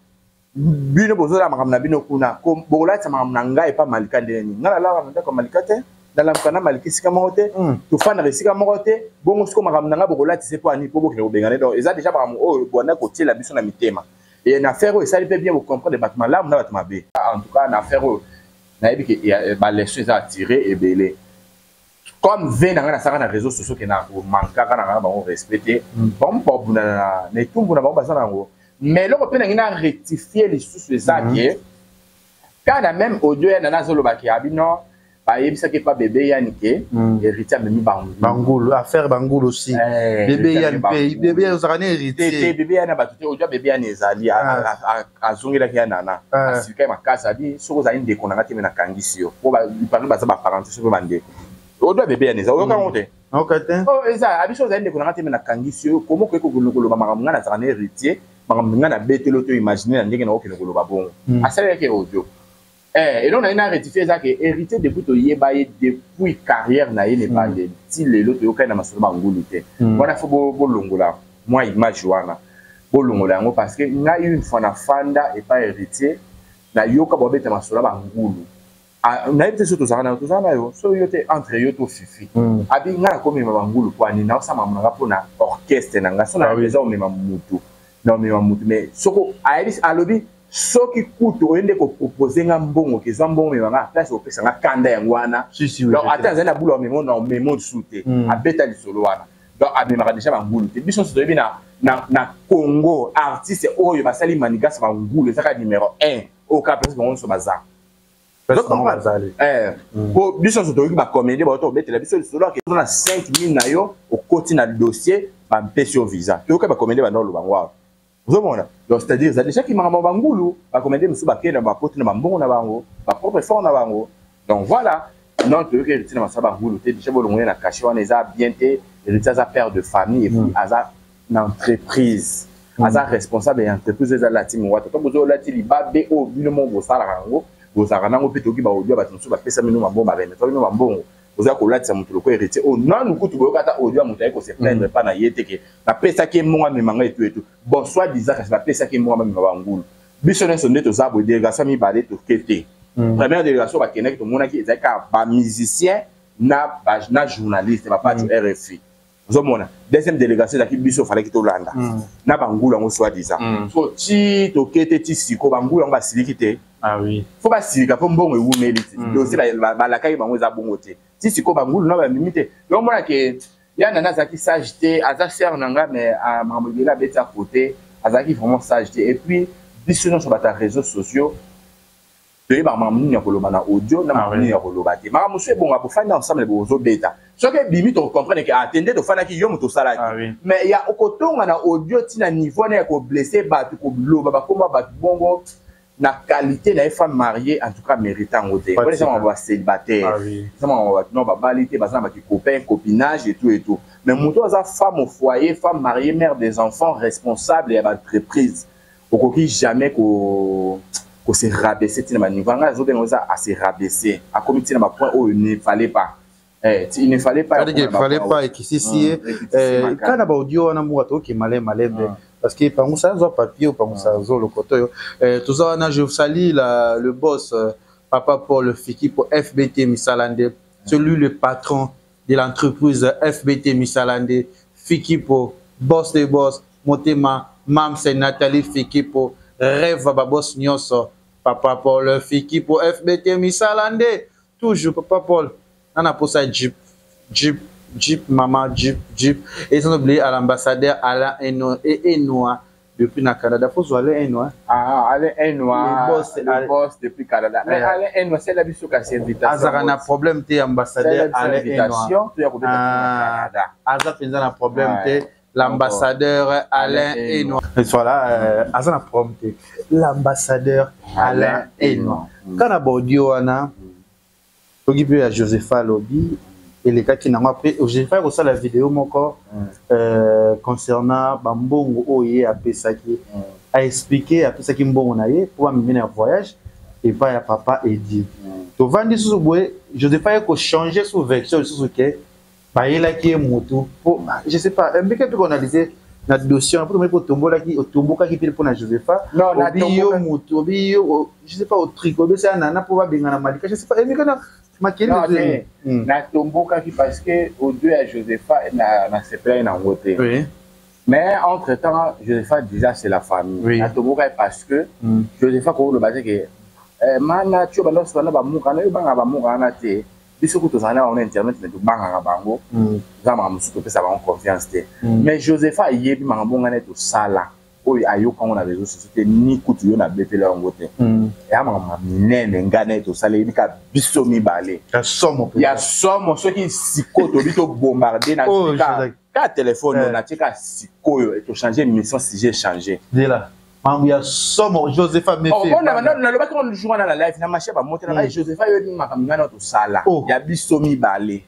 bino bozolala makambo na bino kuna, bokolatisa makambo na ngai epa Malika ndenge nini? Ngai nalalaka na ndako ya Malika te, nalamuka na Malika esika moko te, tofandaka esika moko te. Bongo siko makambo na ngai bokolatisa mpo ani mpo bokende kobengana? Donc eza déjà makambo oyo bwanda kotiela biso na mitema. E na affaire oyo esali mpe bien bocomprendre bato malamu na bato mabe. En tout cas, na affaire oyo nayebi ke baleçon eza atire ebele. Comme ve na ngai nasalaka na réseau sociaux ke na komankaka na ngai na bango respect te, bango babundana na etumbu na bango baza na yango. Mais eloko mpe nangi na rectifie lisusu eza ke kaka na même audio ya nana azolobaki abi non, bayebisaki epa bebe yani ke Héritier amemi bangulu. Bangulu, affaire bangulu aussi. Bebe yani mpe bebe yani ozalaka na Héritier te, bebe yani bato te. Audio bebe yani ezali, azongelaki ya nana, asilikaki makasi, abi soki ozali ndeko na nga te, me nakangisi yo po parmi baza baparente, so mpe bandeko. Audio ya bebe yani eza, oyoka yango te? Oyoka te. Eza abi soki ozali ndeko na nga te, me nakangisi yo, komo koki koloba makambo ngai nazalaka na Héritier, makambo ngai nabeteli to imagine na ndenge nakokende koloba bongo. Asalelaki audio. Eloko na ye na rectifie eza ke Héritier, depuis toyeba ye, depuis carrière na ye na ebandeli ti lelo, toyokani na masolo bangulu te. Wana fo bolongola mwa image wana, bolongola yango, parce que ngai une fois nafanda epai Héritier, nayoka babeta masolo bangulu. Nayebi te so tozalaka na yo, tozala na yo, so yo te, entre yo to Fifi. Abi ngai nakomema bangulu po ani naosala makambo na nga mpo na orchestre na nga, so na eza omema mutu na omema mutu. Mais soko ayebi, alobi soki kutu oye nde kopropose nga mbongo, kezwa mbongo mema nga place, opesa nga kanda yango wana. Donc ata azali na bula omemo na omemo lisusu te. Abeta lisolo wana, donc amemaka déjà bangulu te. Biso nyonso toyebi na Congo, artiste oyo basali manigasi bangulu ezaka numéro 1 oyo kaka place bango nyonso baza. Po biso nyonso toyoki bacomédie bato kobetela biso lisolo ake na 5000 na yo, okoti na dossier, bapesi yo visa. Toyoki bacomédie banda oloba ngo awa, ozomona. Donc c'est-à-dire eza déjà makambo bangulu, bacomédie mosusu bakende na bakoti na bambongo na bango, bapropre effort na bango. Donc voilà, non, toyoki Héritier na masala bangulu te. Déjà bolongo ye na cachet wana eza bien te. Héritier aza père de famille et puis aza na entreprise, aza responsable ya entreprise oyo eza lati mowata to bozo olati libabe oyo bino moko bosalaka yango, bozalaka nango mpe. Toyoki baaudio, bato mosusu bapesa bino mambongo, baremettre bino bambongo, oza kolatisa moto lokola Héritier oyo nanu kutu boyoka ata audio ya moto aye kose plaindre mpa na ye te ke napesaki ye mbongo amema ngai etu etu. Bon, soit disant kasi bapesaki ye mbongo amema bangulu. Biso nyonso nde toza boye, délégation mibale toke te. Première délégation bakendaki, tomonaki ezalaki kaka bamusicien na journaliste bapato RFI, ozomona. Deuxième délégation ezalaki biso, falaki tolanda na bangulu yango soit disant. So ti toke te, ti siko bangulu yango basiliki te. Ah oui. Fo basilika mpo mbongo ewumeli te, dossier balakaki bango eza bongo te. Ti sikoyo bangulu na bamimi te. Omona ke ya nana azalaki sage te. Aza sœur na nga, mais makambo ebele abeti à côté, azalaki vraiment sage te. Et puis biso nyonso bato ya réseaux sociaux. Toyebaka makambo nini ya koloba na audio na makambo nini ya koloba te. Makambo mosusu ebonga bofandi ensemble, bozobeta, soki ebimi tocomprendre ke ate nde tofandaki, yo moto osalaki. Mais ya kotonga na audio ntina niveau wana ya koblesser bato, koloba bakomba bato bongo na qualité na ye femme mariée, en tout cas mérite yango te. Wana eza makambo ya célibataire, eza makambo bato no babali te, baza na bakicopain, copinage et tout et tout. Mais moto aza femme au foyer, femme mariée, mère des enfants, responsable ya baentreprise, okoki jamais ko se rabaisser ntina baniveau ngai azobenga. Oza ase rabaisser, akomi ntina bapoint oyo ne fallait pas. Il ne fallait pas. Il fallait pas. Ekisisi ye kaka na baaudio wana moko tokoki malembe malembe, parce que pangusa azwa papier, pangusa azwa lokoto oyo toza wana. Je salue le boss, papa Paul Fiki pour FBT Misalande, celui le patron de l'entreprise FBT Misalande, Fikipo, boss de boss, motema Mamse Nathalie Fikipo, rêve baboss nyonso, papa Paul Fikipo, FBT Misalande toujours. Papa Paul nana posa jeep, jeep, jeep, mama jeep, jeep. Et sans oublier à l'ambassadeur Alain Eno et Enoa depuis na Canada. Faut Alain Enoa. Ah, Alain Enoa, le boss, le boss depuis Canada. Mais Alain Enoa, c'est la biso kasi invitation. Azaka na problème te, ambassadeur Alain Enoa. Canada. Aza penza na problème te, l'ambassadeur Alain Enoa. Voilà, aza na problème te, l'ambassadeur Alain Enoa. Kana ba audio wana, soki mpe ya Josepha alobi elekaki nango, après Josepha kosala video moko concernant bambongo oyo ye apesaki, aexpliquer apesaki mbongo na ye mpo bamemi na voyage epai ya papa Edi. Tovandi susu boye, Josepha ye kochanger sous version lisusu ke bayelaki ye motu mpo, je sais pas, mbike mpe koanalyse na dossier wana mpo tomoni mpo otombolaki, otombokaki mpe mpona Josepha, obi yo motu, obi yo, je sais pas, otrike obesa ya nana mpo babengana Malika, je sais pas, emika na Makeli. Natombokaki parce que audio ya Josepha nasepelaki nango te. Mais entre temps Josepha déjà c'est la famille. Natombokaki parce que Josepha koloba te ke mana tio banda osala bamuka na yo, bangaka bamuka wana te. Biso kutu tozala na bango na internet, mais tobangaka bango, eza makambo mosusu topesa bango confiance te. Mais Josepha ayebi makambo ngai nde tosala oyo, ayoka ngo na réseau sociaux te, ni kutu yo nabetela yango te. Eya makambo ya minene ngai nde tosala, eyebi ka biso mibale. Ya somo. Soki sikoyo tobi tobombarde na ka telefone oyo natie ka sikoyo, tochange mission, sujet change. Makambo ya somo Josepha. Nalobaki ngo jour wana na live na marché bamote na ngai, Josepha yoyebi makambo ngai na tosala ya biso mibale.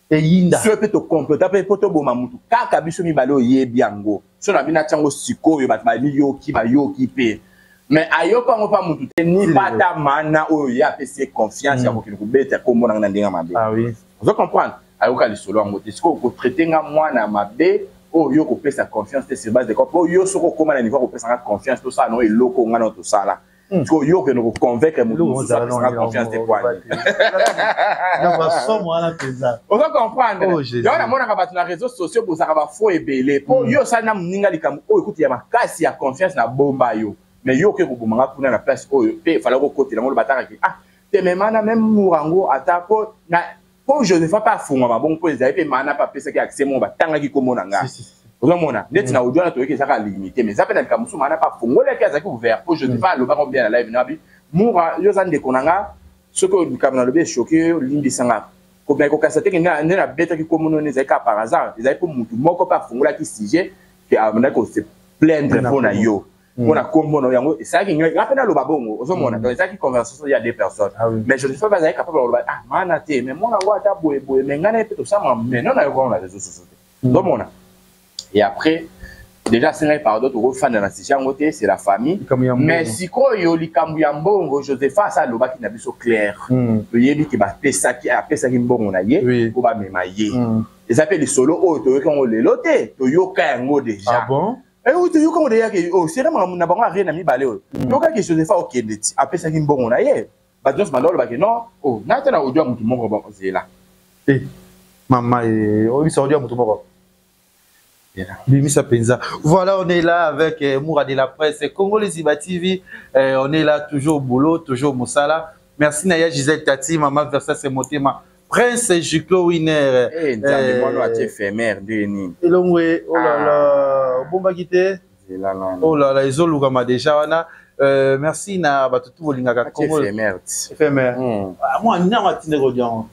Eyinda. Soki mpe tocomplota mpe mpo toboma mutu kaka biso mibale, oyebi yango. So na bino atia yango sikoyo, bato bamiyoki, bayoki mpe, mais ayoki yango mpa mutu te, ni pata mana oyo ye apesi ye confiance ya kokende kobeta kombo na ngai na ndenge ya mabe. Ozo comprendre, ayoka lisolo yango te. Sikoyo kotraiter nga mwana mabe oyo yo kopesa confiance te, sur base de quoi? Mpo yo soki okóma na niveau ya kopesa nga confiance, tosala nango eloko nga na tosala, sikoyo yo okende koconvaincre moto mosusu apesanga confiance te kwani? Ozo comprendre? Yango namonaka bato na réseau sociaux bozalaka bafaux ebele, mpo yo osali na moninga likambo oyo ekuti ya makasi ya confiance na bomba yo, mais yo oke kobomanga kuna na place oyo mpe efala kokotela yango. Lobatakaki ah te, mais mana même mour yango ata mpo na mpo Josepha mpe afungwama bongo, mpo ezali mpe mana mpe apesaki accès moko, batangaki kombo na nga. Ozomona neti na audio wana toyoki ezaka limité, mais eza mpe na likambo mosusu mana mpe afungolaki, azalaki ouvert, mpo Josepha alobaka bien na live na bi Moura: yo oza ndeko na nga, soki likambo nalobi echoquer yo, limbisanga. Kokasa teke nde nabetaki kombo noni, ezali kaka par hasard, ezali mpo mutu moko mpe afungolaki sujet ke abandaki kose plaindre mpo na yo, mpona kombo na yango. Esalaki nga mpe naloba bongo, ozomona. Donc ezalaki conversation ya deux personnes, mais Joseph bazalaki capable ya koloba: ah mana te, mais mwana yango ata boye boye, mais ngai na ye mpe tosamaka, mais non, nayoka na réseau sociaux te, ozomona. Et après déjà asengaki pardon, tokofanda na sujet yango te, c'est la famille. Mais sikoyo likambo ya mbongo, Josepha asa alobaki na biso clair, toyebi ke bapesaki, apesaki mbongo na ye mpo bamema ye. Eza mpe lisolo oyo toyoki yango lelo te, toyoka yango déjà. Oyo toyoka yango déjà ke osere makambo na bango arie na mibale oyo toyokaki. Josepha okende ti apesaki mbongo na ye, bato nyonso banda olobaki non, o na te na audio ya motu moko zela. Mama, oyebisa audio ya motu moko bimisa mpenza. Voilà, on est là avec Moura de la presse, Congo Liziba TV. On est là toujours au boulot, toujours mosala. Merci Naya Gisèle Tati, Mama Versace Motema, Prince Juclo Winner. Nzambe, mwana atie éphémère nde nini? Elongwe, oh là là, obombaki te. Oh là là, ezolukama déjà wana. Merci na bato tu bolingaka Congo. Éphémère. Ah, moi nyango atinde kodiango.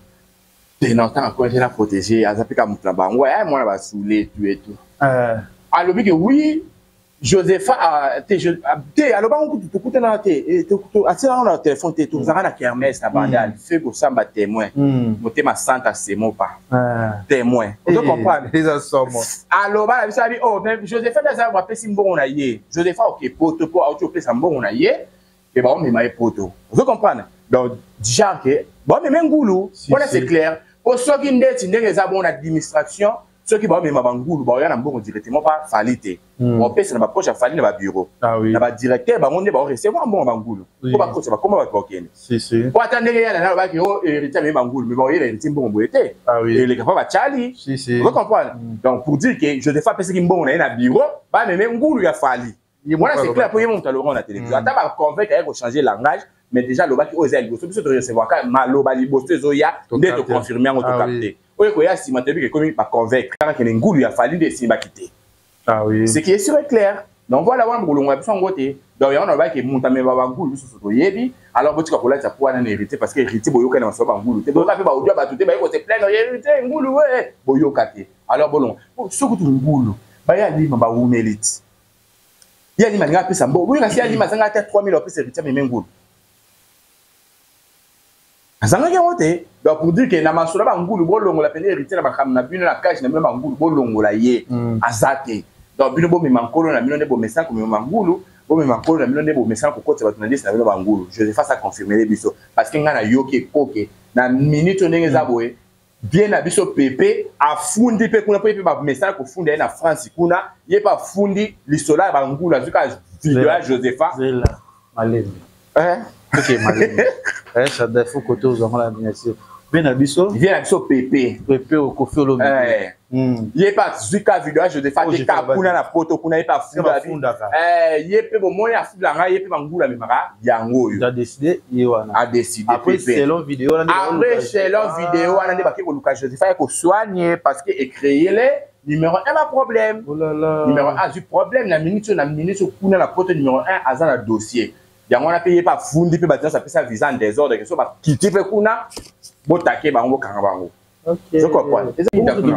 Te na otanga konje na protéger aza mpe ka moto na bango eh, mwana basule tu et tout. Alobi ke oui Josepha ah, te ah, te alobaka kutu tokutanaka te eh, atielaka na telefone te tozalaka na kermesse na bandal fe kosamba témoin motema santa semopa témoin ozo comprendre. Eza somo. Aloba na biso abi oh mais Josepha nde aza apesi mbongo na ye. Josepha oke poto mpo auti opesa mbongo na ye e baomema ye poto, ozo comprendre. Donc genre ke baomema ngulu wana, c'est clair, po soki ndeti ndenge eza bongo na administration, soki baomema bangulu baoya na mbongo directement pa Fally te, baopesa na baproche ya Fally na babureau na badirecteur bango nde baorecevoir mbongo bangulu po bakotisa bakoma bato bakende. Po ata ndenge yana nalobaki o héritier amemi bangulu, mais baoyela héritier mbongo boye te, eleka mpo batiali, ozo comprendre. Donc pour dire que Joseph apesaki mbongo na ye na bureau, bameme ngulu ya Fally wana, c'est clair, po ye moto alobaka na télévision. Ata baconvaincre aye kochanger langage, mais déjà alobaki oyo eza ya liboso. Biso torecevoir ka maloba liboso ezoya nde toconfirme yango, tokapte oyo ekoya nsima. Toyebi ke ekomi baconvaincre kaka kende ngulu ya Fally nde esimbaki te. Ce qui est sûr et clair. Donc voilà, wana bolongo ya biso yango te. Donc yango nalobaki moto amema bangulu lisusu toyebi. Alors botika kolatisa po wana na héritier, parce que héritier boyokani na masolo bangulu te, boyoka mpe baaudio ya bato te baye kose plaindre héritier ngulu we boyoka te. Alors bolongo soki tu ngulu baya lima bawumeli ti ye alima alinga apesa mbongo, boyoka si alima azanga ata 3000 apesa héritier ameme ngulu, azangaki yango te. Donc pour dire que na masolo bangulu, bolongola pene héritier na makambo na bino na cage na bino bangulu, bolongola ye aza te. Donc bino bomema nkolo na bino nde bomesana komema bangulu, bomema nkolo na bino nde bomesana kokotisa bato na liste na bino bangulu. Josepha sa confirmele biso, parce que ngai nayoki ekoke na minute oyo ndenge eza boye bien na biso pepe afundi mpe kuna mpo ye mpe bamesana kofunda ye na France kuna, ye mpe afundi lisolo ya bangulu, azwi kaka video ya Josepha. Zela malembe. Ok, malembe. Shada, faut kote ozwango na miniature bien na biso. Bien na biso pepe. Pepe okofi olobi. Ye mpe azwi ka video ya Josepha te ka kuna na poto kuna, ye mpe afunda ye mpe bomoni afunda ngai, ye mpe bangulu amemaka yango oyo. Adécider ye wana. Adécider. Après selon vidéo wana. Après selon vidéo wana nde bake koluka Josepha ya kosoigne, parce que ecréele numéro 1 ba problème. Oh là là. Numéro 1 azwi problème na minute oyo, na minute oyo kuna na poto numéro 1 aza na dossier yango wana mpe ye mpe afundi mpe bato nyonso apesa visa en désordre ke so bakiti mpe kuna botake bango, bokanga bango.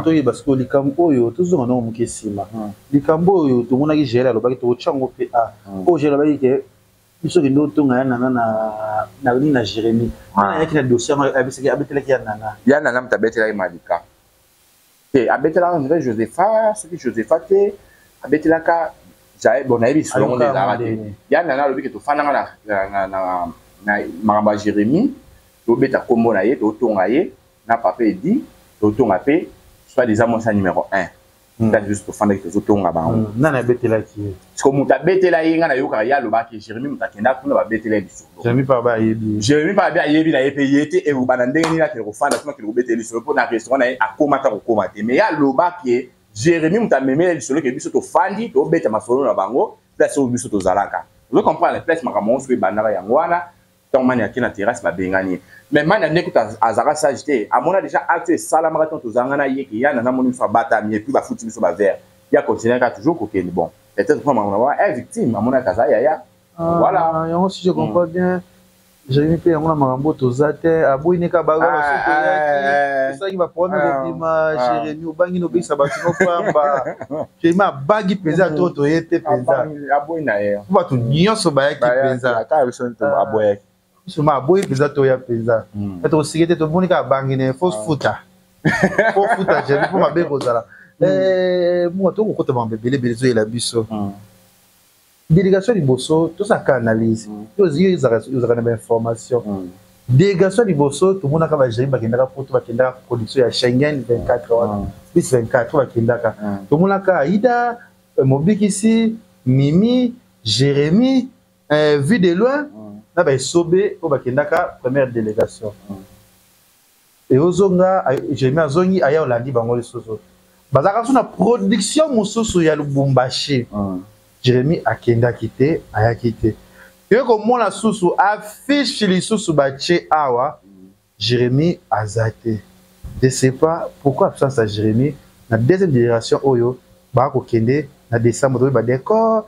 Toyeba sikoyo likambo oyo, tozonga nango moke nsima. Likambo oyo tomonaki Gel alobaki, tokotya yango mpe a oyo Gel alobaki ke biso kende otonga ya Nana na nini na Jérémie wana, ayaki na dossier yango abisaki abetelaki ya Nana. Ya Nana moto abetelaki Malika te, abetelaka nzela Josepha, soki Josepha te abetelaka Jael. Bon, nayebi lisolo yango nde ezalaka te. Ya Nana alobi ke tofandanga na makambo ya Jérémie, tobeta nkombo na ye, totonga ye na papa Edi, totonga mpe soit déjà mwasi ya numéro 1 place biso tofandaki tozotonga bango. Nani abetelaki ye? Siko moto abetela ye, ngai nayokaka ye alobaki Jérémie moto akenda kuna babetela ye lisolo. Jérémie mpe aba ayebi. Jérémie mpe abi ayebi na ye mpe ye te ebana ndenge nini akende kofanda tuna akende kobetela lisolo mpo na restaurant na ye akóma ta kokóma te. Mais ye alobaki Jérémie moto amemela lisolo ke biso tofandi tobeta masolo na bango place oyo biso tozalaka, ozo comprendre, place makambo yango soki ebandaka yango wana. Ntango Mani ake na terrasse babengani ye, mais Mani ande kuta azalaka sage te, amona déjà acte oyo esalamaka ntango tozalanga na ye ke ya Nana amoni biso abatami et puis bafuti biso bavere, ya continue kaka toujours kokende. Bon, peut-être mpo makambo na bango e victime amonaka aza yaya. Voilà. Yango, si je comprends bien, Jérémie mpe yango na makambo toza te, aboyi ne kaka esalaki baproblème kobima. Jérémie obangi na obengisa bato nopamba. Jérémie abangi mpenza to toye te mpenza. Aboyi na ye. Po bato nyonso bayaki mpenza. Aboyaki. Biso aboyi mpenza toya mpenza tokosike te, tomoni kaka abangi ne fo futa, fo futa Jérémie mpo mabe kozala munga tokokota makambo ebele ebele ezoyela biso. Délégation liboso, tosalaka analyse, yo ozalaka na bainformation. Délégation liboso tomonaka baJérémie bakendaka poto, bakendaka production ya Schengen 24 wana plus 24 bakendaka. Tomonaka Aida Mobikisi, Mimi, Jérémie, Vue de loin na baesobe oyo bakendaka première délégation. Eozonga, Jérémie azongi, aya olandi bango lisusu, bazalaka so na production mosusu ya Lubumbashi. Jérémie akendaki te, ayaki te. Toye komona susu affiche lisusu batie awa, Jérémie aza te. Je sais pas pourquoi absence ya Jérémie na deuxième génération oyo bakokende na décembre. Toyebi badécor,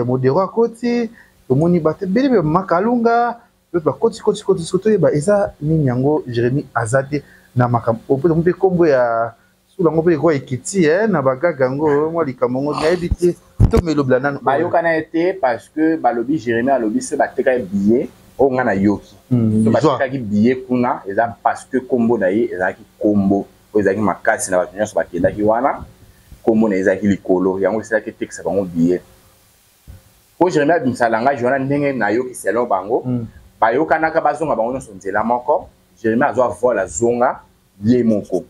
modero akoti. Tomoni bato ebele mpe makalunga mpe bakoti koti koti soki toyeba eza nini yango Jérémie aza te na makambo oyo mpe mpe nkombo ya sula yango mpe ekoa ekiti eh, na bagaga yango mwa likambo yango nayebi te tomelobela nanu bayokana ye te parce que balobi Jérémie alobi soki batekaki billet oyo ngai nayoki hmm, soki batekaki billet kuna eza parce que nkombo na ye ezalaki nkombo oyo ezalaki makasi na bato nyonso bakendaki wana nkombo na ye ezalaki likolo yango esalaki etekisa bango billet po Jérémie abimisa langage wana ndenge nayoki selon bango mm. bayokanaka bazonga bango nyonso nzela moko Jérémie azwa vol azonga ye moko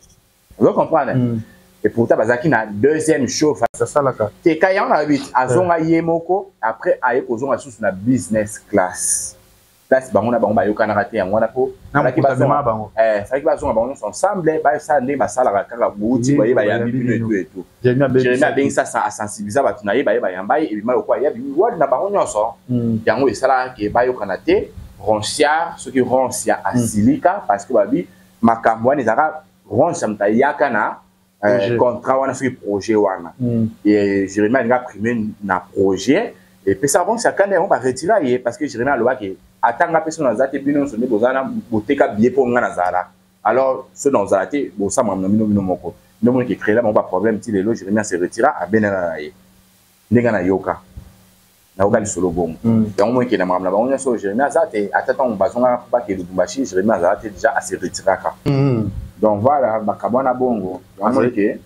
ozo comprendre mm. et pourtant bazalaki na deuxième show asalaka te ka yango nayebi azonga ye moko après aye kozonga lisusu na business class place bango na bango bayokanaka te yango wana mpo falaki bazonga bango nyonso ensemble basala ndenge basalaka kaka bouti baye bayambi bino etu etu jeremi abengisa asensibiliza bato na ye baye bayamba ye ebima lokola ye abimi wadi na bango nyonso hmm. yango esalaka ke bayokana te ronciar soki roncia hmm. asilika parce que babi makambo wana ezalaka roncia moto ayaka na euh, contrat wana soki projet wana mm. et Jérémie alinga prime na projet epesa bango sakanda yango baretira ye parce que Jérémie alobaki ata nga mpe so naza te bino nyonso nde boza na boteka billet mpo nga nazala alors so nazala te bosambaka na bino bino moko nde omoniki ecréela bango baproblème ti lelo Jérémie ase retira abenana na ye ndenge nayoka nayoka lisolo bongo mm. yango moi ekenda makambo na bango nyonso oyo jérémie aza te ata ntango bazongaka mpo bakende lubumbashi jérémie azala te déjà ase retiraka mm. donc voilà makambo wana bongo yango moi ke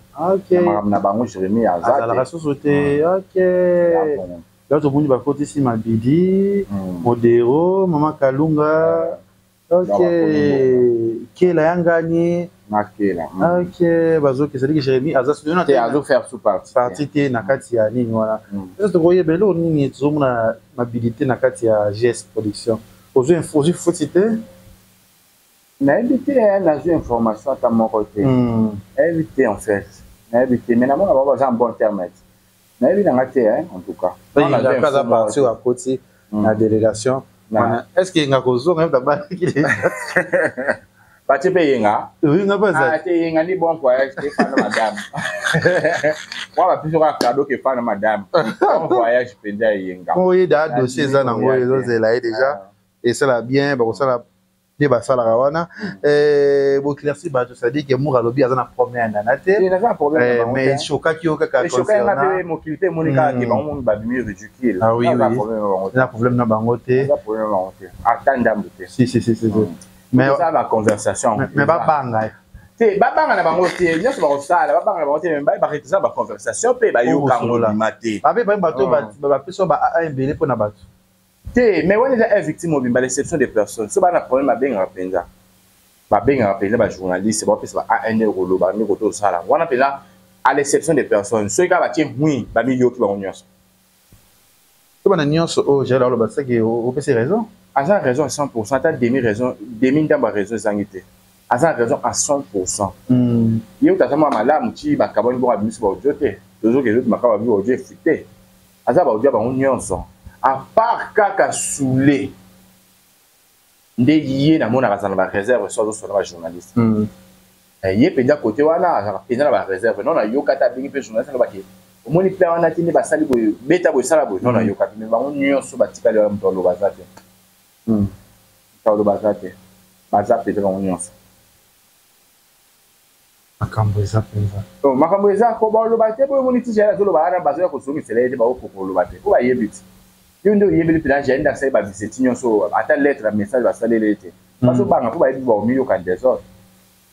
na makambo na bango jérémie aza azalaka susu te mm. ok yo tomoni bakotisi mabidi modero mama kalunga Ok. Kela ya ngani. Na kela. Mm. Ok, bazo ke c'est-à-dire que Jérémie aza te azo faire sous partie. Partie te na kati ya nini wana. Sasa tokoyeba eloko nini tozomona mabilité na kati ya GS production. Ozwi info, ozwi futi te? Nayebi te, nazwi information ata moko te. Hmm. Nayebi te en fait. Nayebi te, mais namona bango baza en bon terme. Nayebi na nga te en tout cas. Aza parti oyo akoti na délégation. Est ce que yenga kozonga ye tabalaki déjà? Batie mpe yenga. Yenga mpe azali. Ah te yenga ni bon voyage te fana madame. Mwa bapesi kaka cadeau ke fana madame. Bon voyage mpenza yenga. Mpo ye da dossier eza nango ezozela ye déjà esala bien bakosala nde basalaka wana eh, boclairci bato c'est-à-dire que mour alobi aza na problème ya nana te eh, mais echokaki yo kaka mokili mpe emoni kaka ke bango babimi ridicule ah oui, oui. na problème na bango te ata ndambo te si si si si hmm. mais eza ba conversation mais babanga te babanga na bango te nyonso bakosala babanga na bango te mais bayebaka eza ba conversation mpe bayoka yango bima te babe bato bapesa ba ebele mpo na bato Te mais wana eza un victime mobimba l'exception de personne soki bana problème babengaka mpenza babengaka mpenza ba journaliste bapesa ba an nde koloba nde koto osala wana mpenza à l'exception de personne soki kaka batie hui bamiyoki bango nyonso to bana nyonso oyo jael aloba seke opesi raison aza raison à 100 ata demi raison demi ndambo ya raison ezangi te aza raison à 100 mm. ye kutu aza mwa malamu ti bakabwani bongo abimisi baaudio te tozoki ezobima kaka babi baaudio efute aza ba audio bango nyonso à part kaka soule nde ye namonaka aza na ba réserve so azosola ba journaliste mm. eh, ye mpenza kote wana azalaka mpenza na ba réserve non nayoka ata abengi mpe journaliste alobaki omoni mpe wana ti nde basali boye beta boye sala boye non mm. nayoka te me bango nyonso batikali wana moto aloba aza te mm. moto aloba aza te baza mpenza bango nyonso Makambo eza penza. Oh, makambo eza ko baloba te boyo moni ti jael azoloba wana bazoya kozongisela ye te bakokoka koloba te po bayebi ti yo nde oyebeli mpena jael nde asali babiseti nyonso ata lettre ya message basaleli ye te hmm. bazobanga po bayebi bakomiyoka desordre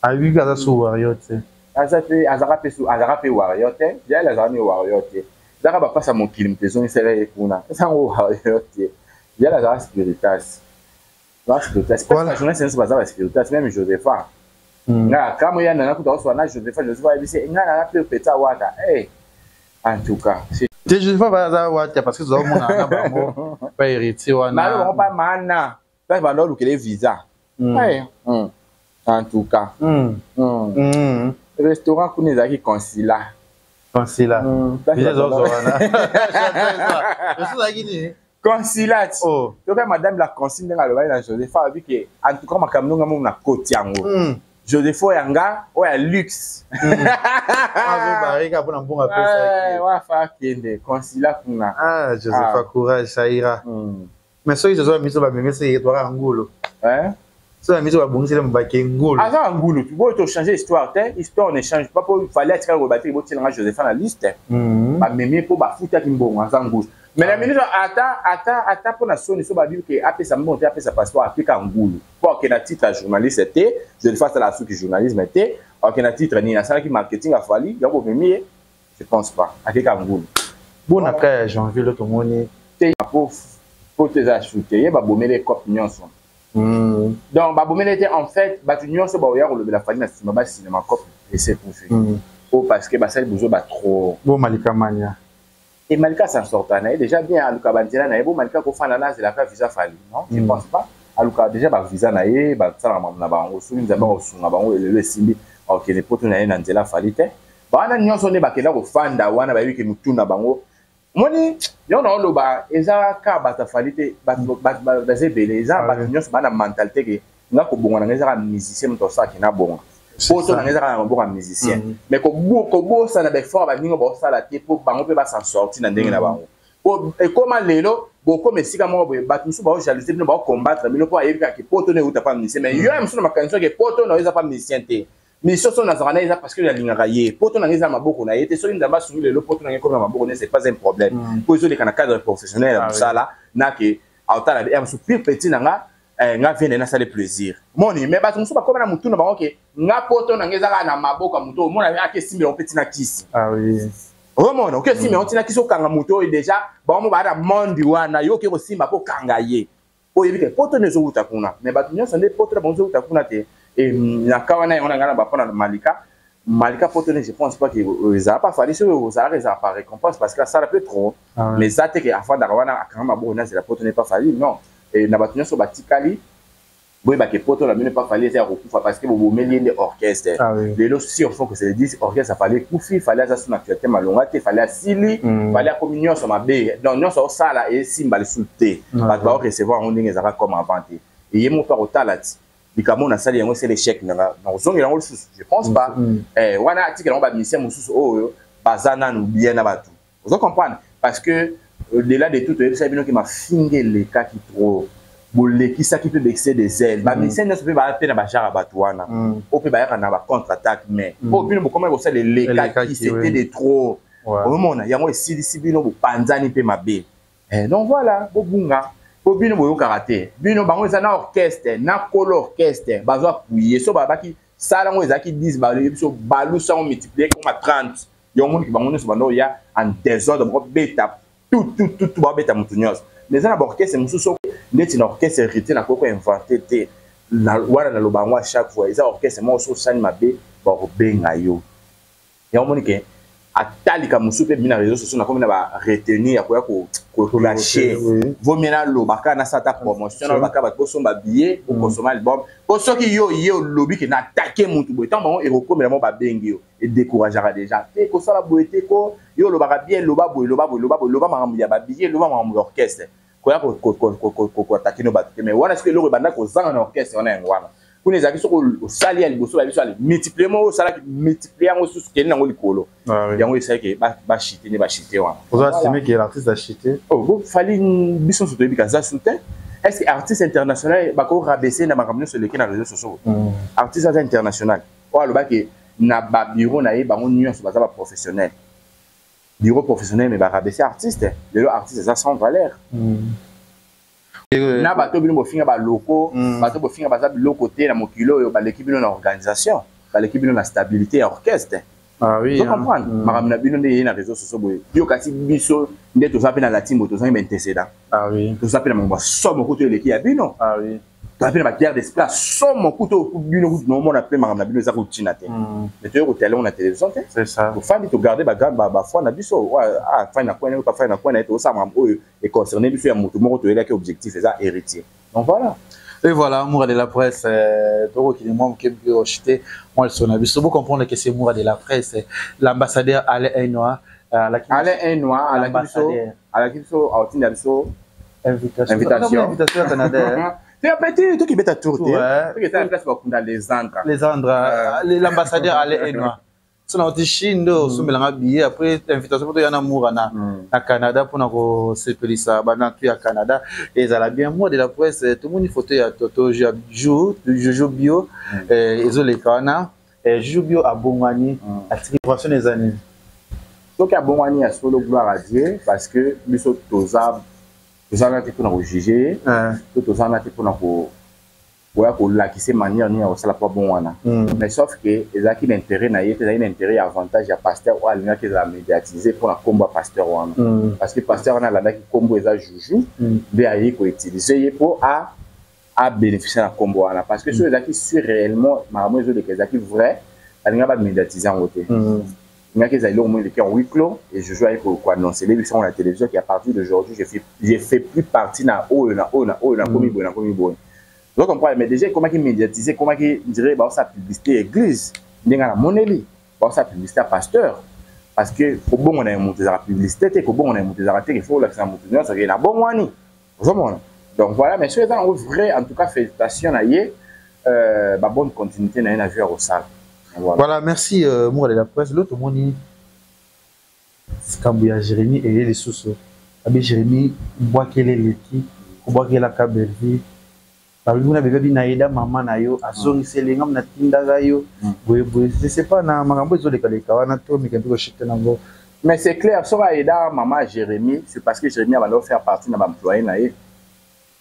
ayebi mpe aza su warrior te aza pe azaka pe su azaka pe warrior te jael azaka ni warrior te ezaka bapasa mokili moto ezongisela ye kuna ezango warrior te jael azaka spiritas Ba spiritas. Voilà. Ba journaliste nyonso baza ba spiritas, même Josepha. Mm. Nga kamo ya nana kuta oswa na Josepha, Josepha ayebisi nga nana pe peta wata. Eh. En tout cas, te Josepha baza wata parce que toza mona na bango ba héritier wana. Na bango pa mana. Place bando lukele visa. Mm. Eh. Mm. En tout cas. Mm. Mm. Mm. Restaurant kuna ezalaki consulat. Consulat. Mm. Visa ezozwa wana. Ezalaki nini? Consulat. Oh. Toka madame la consigne ndenge alobaki na Josepha abi ke en tout cas makambo ndonga mo na koti yango. Mm. Josepho ya nga oyo ya luxe. Azobarika mpona mbongo apesaki. Wafa akende consulat kuna. Ah, Josepha ah. Courage, ça ira. Mais soki tozwa miso bamemisi etwaka ngulu. Soki miso babongiseli mobake ngulu. Aza ngulu. Boyo to changer histoire te. Histoire ne change pas po fallait atikala koloba te botiela nga Josepha na liste. Bamemi mpo bafutaki mbongo aza ngulu. Mais na minute ata ata ata mpo na soni so babi ke apesa mbongo te apesa passeport apeka ngulu. Po akende na titre ya journaliste te, Josepha asala suki journalisme te, akende na titre nini asalaki marketing afali, yango bomemi ye. Je pense pas. Akeka ngulu. Bona cas ya janvier lo tomoni te po poto eza chute ye babomeli cop nyonso. Donc babomeli te en fait bato nyonso baoya kolobela Fally na nsima basinema cop ese kufi. Po parce que basali bozo ba trop. Bo Malika Mania. Et Malika s'en sorta na ye déjà bien aluka banzela na ye bo Malika kofanda na azelaka visa Fally. Non, je pense pas. Aluka déjà ba visa na ye basalaka makambo na bango soki Nzambe akosunga bango elelo esimbi akokende poto na ye na nzela Fally te. Bana nyonso nde bakenda kofanda wana bayebi ke mutu na bango moni yo na oloba eza ka bato afali te bato baza ebele eza bato nyonso bana mentalité ke nga kobonga na nga ezaka musicien moto asalaki na bonga poto na nga ezaka na maboko ya musicien mais kobosana baeffort baninga baosala te mpo bango mpe basan sorti na ndenge na bango po ekoma lelo bokoma esika moko boye bato mosusu baojalousie bino baocombattre bino mpo ayebi kaka ke poto na euta pa musicien mais yo ya mosusu na makanisi oke poto na yo eza pa musicien te mission soki nazalaka na ye eza parce que nalingaka ye poto na ngai eza na maboko na ye te soki Nzambe asungi lelo poto na ngai ekomi na maboko na ye c'est pas un problème mpo ezoleka na cadre professionnel ya mosala na ke aotala ya mosusu pire petit na nga nga vie na ye nasali plaisir moni mais bato mosusu bakoma na motu na bango ke nga poto na ngai eza kaka na maboko ya motu omona ake esimbela ngo mpe ntina kisi. Omona oke esimba yango ntina kisi okanga motu oyo déjà bango baa na monde wana yo oke kosimba mpo okanga ye oyebi ke poto nde ezowuta kuna mais bato nyonso nde poto na bango ezowuta kuna te. Na ka wana yango na ngai na bapona na Malika Malika poto nde je pense pas ke ezala pa Fally soki ozalaka ezala par récompense parce que asala mpe trop mais eza te ke afandaka wana akanga maboko nazela poto nde pa Fally non. Na bato nyonso batikali boyeba ke poto na bino pa Fally eza ya kokufa parce que bobomeli ye nde orchestre. Lelo si on faut que se le dise orchestre Fally ekufi Fally aza sous na actualité malonga te Fally asili Fally akomi nyonso mabe donc nyonso osala esimba lisusu te bato bao recevoir yango ndenge ezalaka comme avant te eye moko mpe akotala ti likambo nasali yango esala échec nanga nakozongela yango lisusu je pense pas. Wana atikela yango bamusicien mosusu oyo baza nanu bien na bato ozo comprendre parce que au-delà de tout toyebisa bino ke mafinga elekaki trop bolekisaki mpe baexcès de zèle bamusicien nyonso mpe baya mpe na bagenre ya bato wana oyo mpe bayaka na bacontre attaque mais oyo bino bokomaki kosala elekaki c'était de trop omona yango esilisi bino bopanzani mpe mabe. Donc voilà bobunga po bino boyokaka te bino bango eza na orchestre na kolo orchestre bazo appuyer so babaki sala yango ezalaki 10 balobi biso balusa yango multiplier koma 30 yango moniki bango nyonso bando oya en désordre bakobeta tout tout tout tout babeta motu nyonso mais eza na baorchestre mosusu ndeti na orchestre héritier nakoki koinvente te wana naloba yango à chaque fois eza orchestre moko so osali mabe bakobenga yo yango moni ke atalika mosusu mpe bimi na réseau sociaux nakomi na baretenir ya koya koclashe vaut mieux naloba kaka nasala ta promotion naloba kaka bato bosomba billet okonsoma album po soki yo ye olobi ke na attaque motu boye ntango bango ekokomela mo babengi yo edécourageaka déjà te kosala boye te ko yo olobaka bien loba boye loba boye loba boye loba makambo ya babillet loba makambo ya orchestre koya koattaquer no bato te mais wana soki eloko ebanda kozanga na orchestre wana yango wana kuna ezalaki soki osali ya liboso bayebi so ale multiplier moko osalaki multiplier yango susu kende nango likolo yango esalaki bachite nde bachite wana. Ozo assumer que l'artiste a chité? Oh Fally biso nyonso toyebi kaza soutien. Est-ce que artiste international bako rabaisser na makambo nyonso eleki na réseaux sociaux? Artiste aza international oyo alobaki na babureau na ye bango nyonso baza baprofessionnel bureau professionnel mais barabaisser artiste lelo artiste eza sans valeur. Na bato bino bofinga baloko bato bofinga baza biloko te na mokili oyo baleki bino na organisation baleki bino na stabilité ya orchestre. Ah oui, hein. Comprendre makambo na bino nde ye na réseau sociaux boye yo kasi biso nde toza mpe na latimbo tozangi baintécédent. Ah oui. Toza mpe na makambo ya somo kutu eleki ya bino. Ah oui. Toza mpe na baguerre d'esprit ya somo kutu bino kutu naomona mpe makambo na bino eza kotina te mais toye kotala yango na télévision te. C'est ça. Tofandi togarde bafoi na biso afandi na coin afandi na coin na ye tozosala makambo oyo econcerne biso ya motu moko toyelaki objectif eza héritier donc voilà. Et voilà, Moura de la presse, Toro qui moi qui acheté, moi le son vous comprendre que c'est Moura de la presse, l'ambassadeur Alain Ainoa, Alain Ainoa, Alain Biso, Alain Biso, Alain Biso, invitation. Invitation. Invitation au Canada. Petit tokibeta tour te, toketa na place bakunda Lesandra. Lesandra, l'ambassadeur ale enoi. So na oti Chine nde osombelanga billet, après invitation mpo toya na Mura na Canada mpona kosepelisa banatu ya Canada. Ezala bien. Mois de la presse, tomoni photo ya Toto Juju Bio ezoleka wana. Juju Bio abongwani, atiki version, eza nini? Soki abongwani ya solo, gloire à Dieu, parce que biso toza tozalaka te mpona kojuger ye, to tozalaka te mpona koya kolakisa manière nini ya kosala mpo abongwana. Mais sauf que ezalaki na intérêt na ye te, ezalaki na intérêt ya avantage ya pasteur oyo alingaki ezala médiatise mpona nkombo ya pasteur wana, parce que pasteur wana alandaki nkombo eza Juju nde aye koutiliser ye mpo abénéficie na nkombo wana. Parce que soki ezalaki sur réellement makambo ezoleka ezalaki vrai, alingaki bamédiatise yango te. Ngaki ezali eloko moko eleki en huis clos et Jojo aye koannoncer biso yango na télévision qu'à partir d'aujourd'hui, je fais plus partie na oyo na oyo na oyo, nakomi boye, nakomi boye. Ozo comprendre? Mais déjà ekomaki médiatisé, ekomaki dire baosala publicité église, ndenge namoneli baosala publicité ya pasteur, parce que kobongo na ye moto ezalaka publicité te, kobongo na ye moto ezalaka te. Il faut olakisa moto nyonso akei na bongwani, ozomona? Donc voilà. Mais soki eza nango vrai, en tout cas félicitation na ye, babonne continuité na ye na vie ya kosala. Voilà. Voilà, merci Moura de la presse. L'autre moni kambo ya Jérémie eye lisusu. Abe Jérémie bwakele eleki kobwakelaka Bellevue, balobi kuna bebe bina yeda mama na yo azongiseli ngam natindaka yo boye boye. Je sais pas na makambo ezolekaleka wana, to meka mpe koshite nango. Mais c'est clair, soki ayeda mama Jérémie, c'est parce que Jérémie abanda faire partie na baemployé na ye.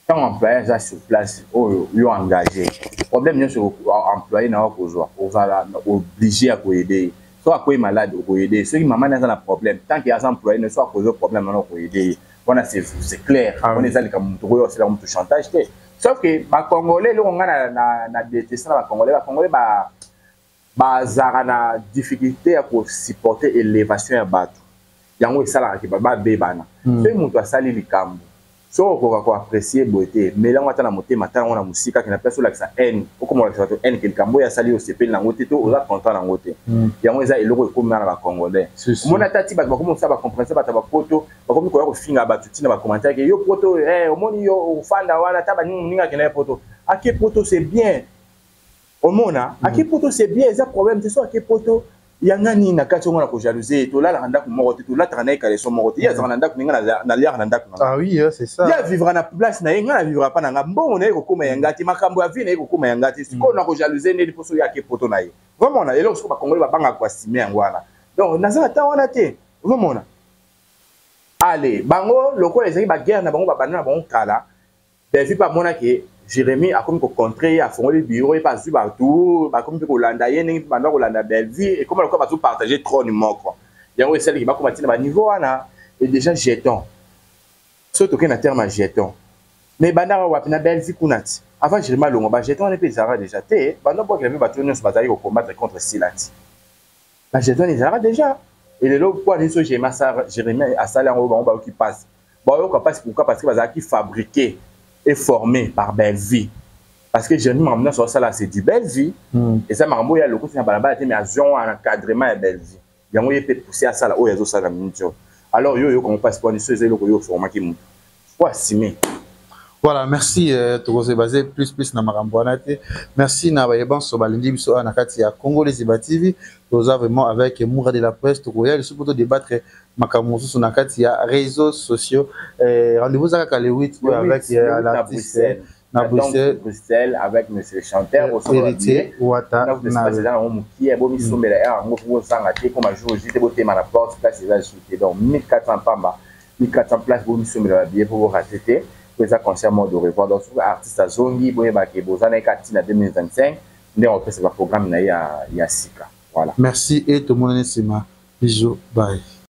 Ntango employé aza sur place oyo yo engagé, problème nyonso employé na yo kozwa, ozala obligé ya koaider ye. Soki akoyi malade, okoaider ye. Soki mama aza na problème, tant que aza employé na, soki akozwa problème wana, okoaider ye. Wana c'est clair. Wana eza likambo moto okoyo osala moto chantage te. Sauf que bacongolais, eloko ngai na déteste na bacongolais, bacongolais bazalaka na difficulté ya kosupporter élévation ya bato. Yango esalaka ke babebana. Soki moto asali likambo, soki okoka koapprécier boye te, melango ata na motema, ata yango na mosika, ke na place olakisa haine, okoma olakisa bato haine ke likambo oyo asali osepeli nango te to oza content nango te. Yango eza eloko ekomi na bacongolais. Omoni ata ti bato bakomi kosala bacompréhension, bato ya bapoto bakomi koya kofinga bato ntina bacommentaire ke yo poto, omoni yo ofanda wana, ata baninga moninga akenda ye poto, ake poto, c'est bien. Omona, ake poto, c'est bien, eza problème te. So ake poto, yanga nini na kati? Ongo na kojalouser ye? Tolalaka ndako moko te, tolataka na ye caleçon moko te. Ye azalaka na ndako, ndenge naliaka na ndako. Ah oui, c'est ça. Ye avivra na place na ye, ngai na vivra pa na nga. Mbongo na ye kokóma yanga te, makambo ya vie na ye kokóma yanga te. Sikoyo na kojalouser ndeni mposo ye ake poto na ye? Vraiment, na eloko sikoyo bakongoli babangaka koassumer yango wana. Donc naza na temps wana te. Ozomona, ale bango lokola ezalaki baguerre na bango, babanda na bango kala. David mpe amonaki Jérémie akomi kocontrer ye, afongoli bureau ye mpe, azwi bato bakomi mpe kolanda ye ndenge mpe banda kolanda Bellevue. Ekoma lokola bazopartage trône moko. Yango esaliki bakoma ntina baniveau wana. Et déjà jeton, soki tokei na terme ya jeton, mais bandaka wapi? Na Bellevue kuna ti avant Jérémie alongwa, bajeton wana mpe ezalaka déjà te. Banda bwakela mpe bato nyonso bazalaki kocombattre contre Sila ti bajeton ezalaka déjà. Elelo po ani so Jérémie asali yango, bango bayoki mpasi, bayoka mpasi. Pourquoi? Parce que bazalaki fabriqué et formé par Bellevue. Parce que Jérémie, makambo nyonso asala, c'est du Bellevue. Eza makambo oyo alokoti na balabala te, mais azwi yango encadrement ya Bellevue. Yango ye mpe poussé asala oyo azosala na minute oyo. Alors yo oyokango mpasi po ani so eza eloko yo oformaki motu, faut assumer. Voilà, merci. Tokozala basé plus plus na makambo wana te. Merci na bayebanso balingi biso awa na kati ya Congo Lesiba TV. Toza vraiment avec Moura de la presse. Tokoya lisusu po todébattre makambo mosusu na kati ya réseaux sociaux. Rendez-vous eza kaka le 8 oyo avec l'artiste na Bruxelles. Bruxelles avec monsieur le chanteur. Héritier Wata. Eza nango mokie, bomisombela ya yango po bozanga te. Koma jour J te, botema na porte, place eza lisusu te. Donc 1400 pamba, 1400 place, bomisombela babillet po borater te, po eza concert mode au revoir. Donc soki artiste azongi, boyebake boza na ye kaka ntina 2025 nde opesa baprogramme na ye ya sika. Voilà. Merci et tomonani nsima. Bisous, bye.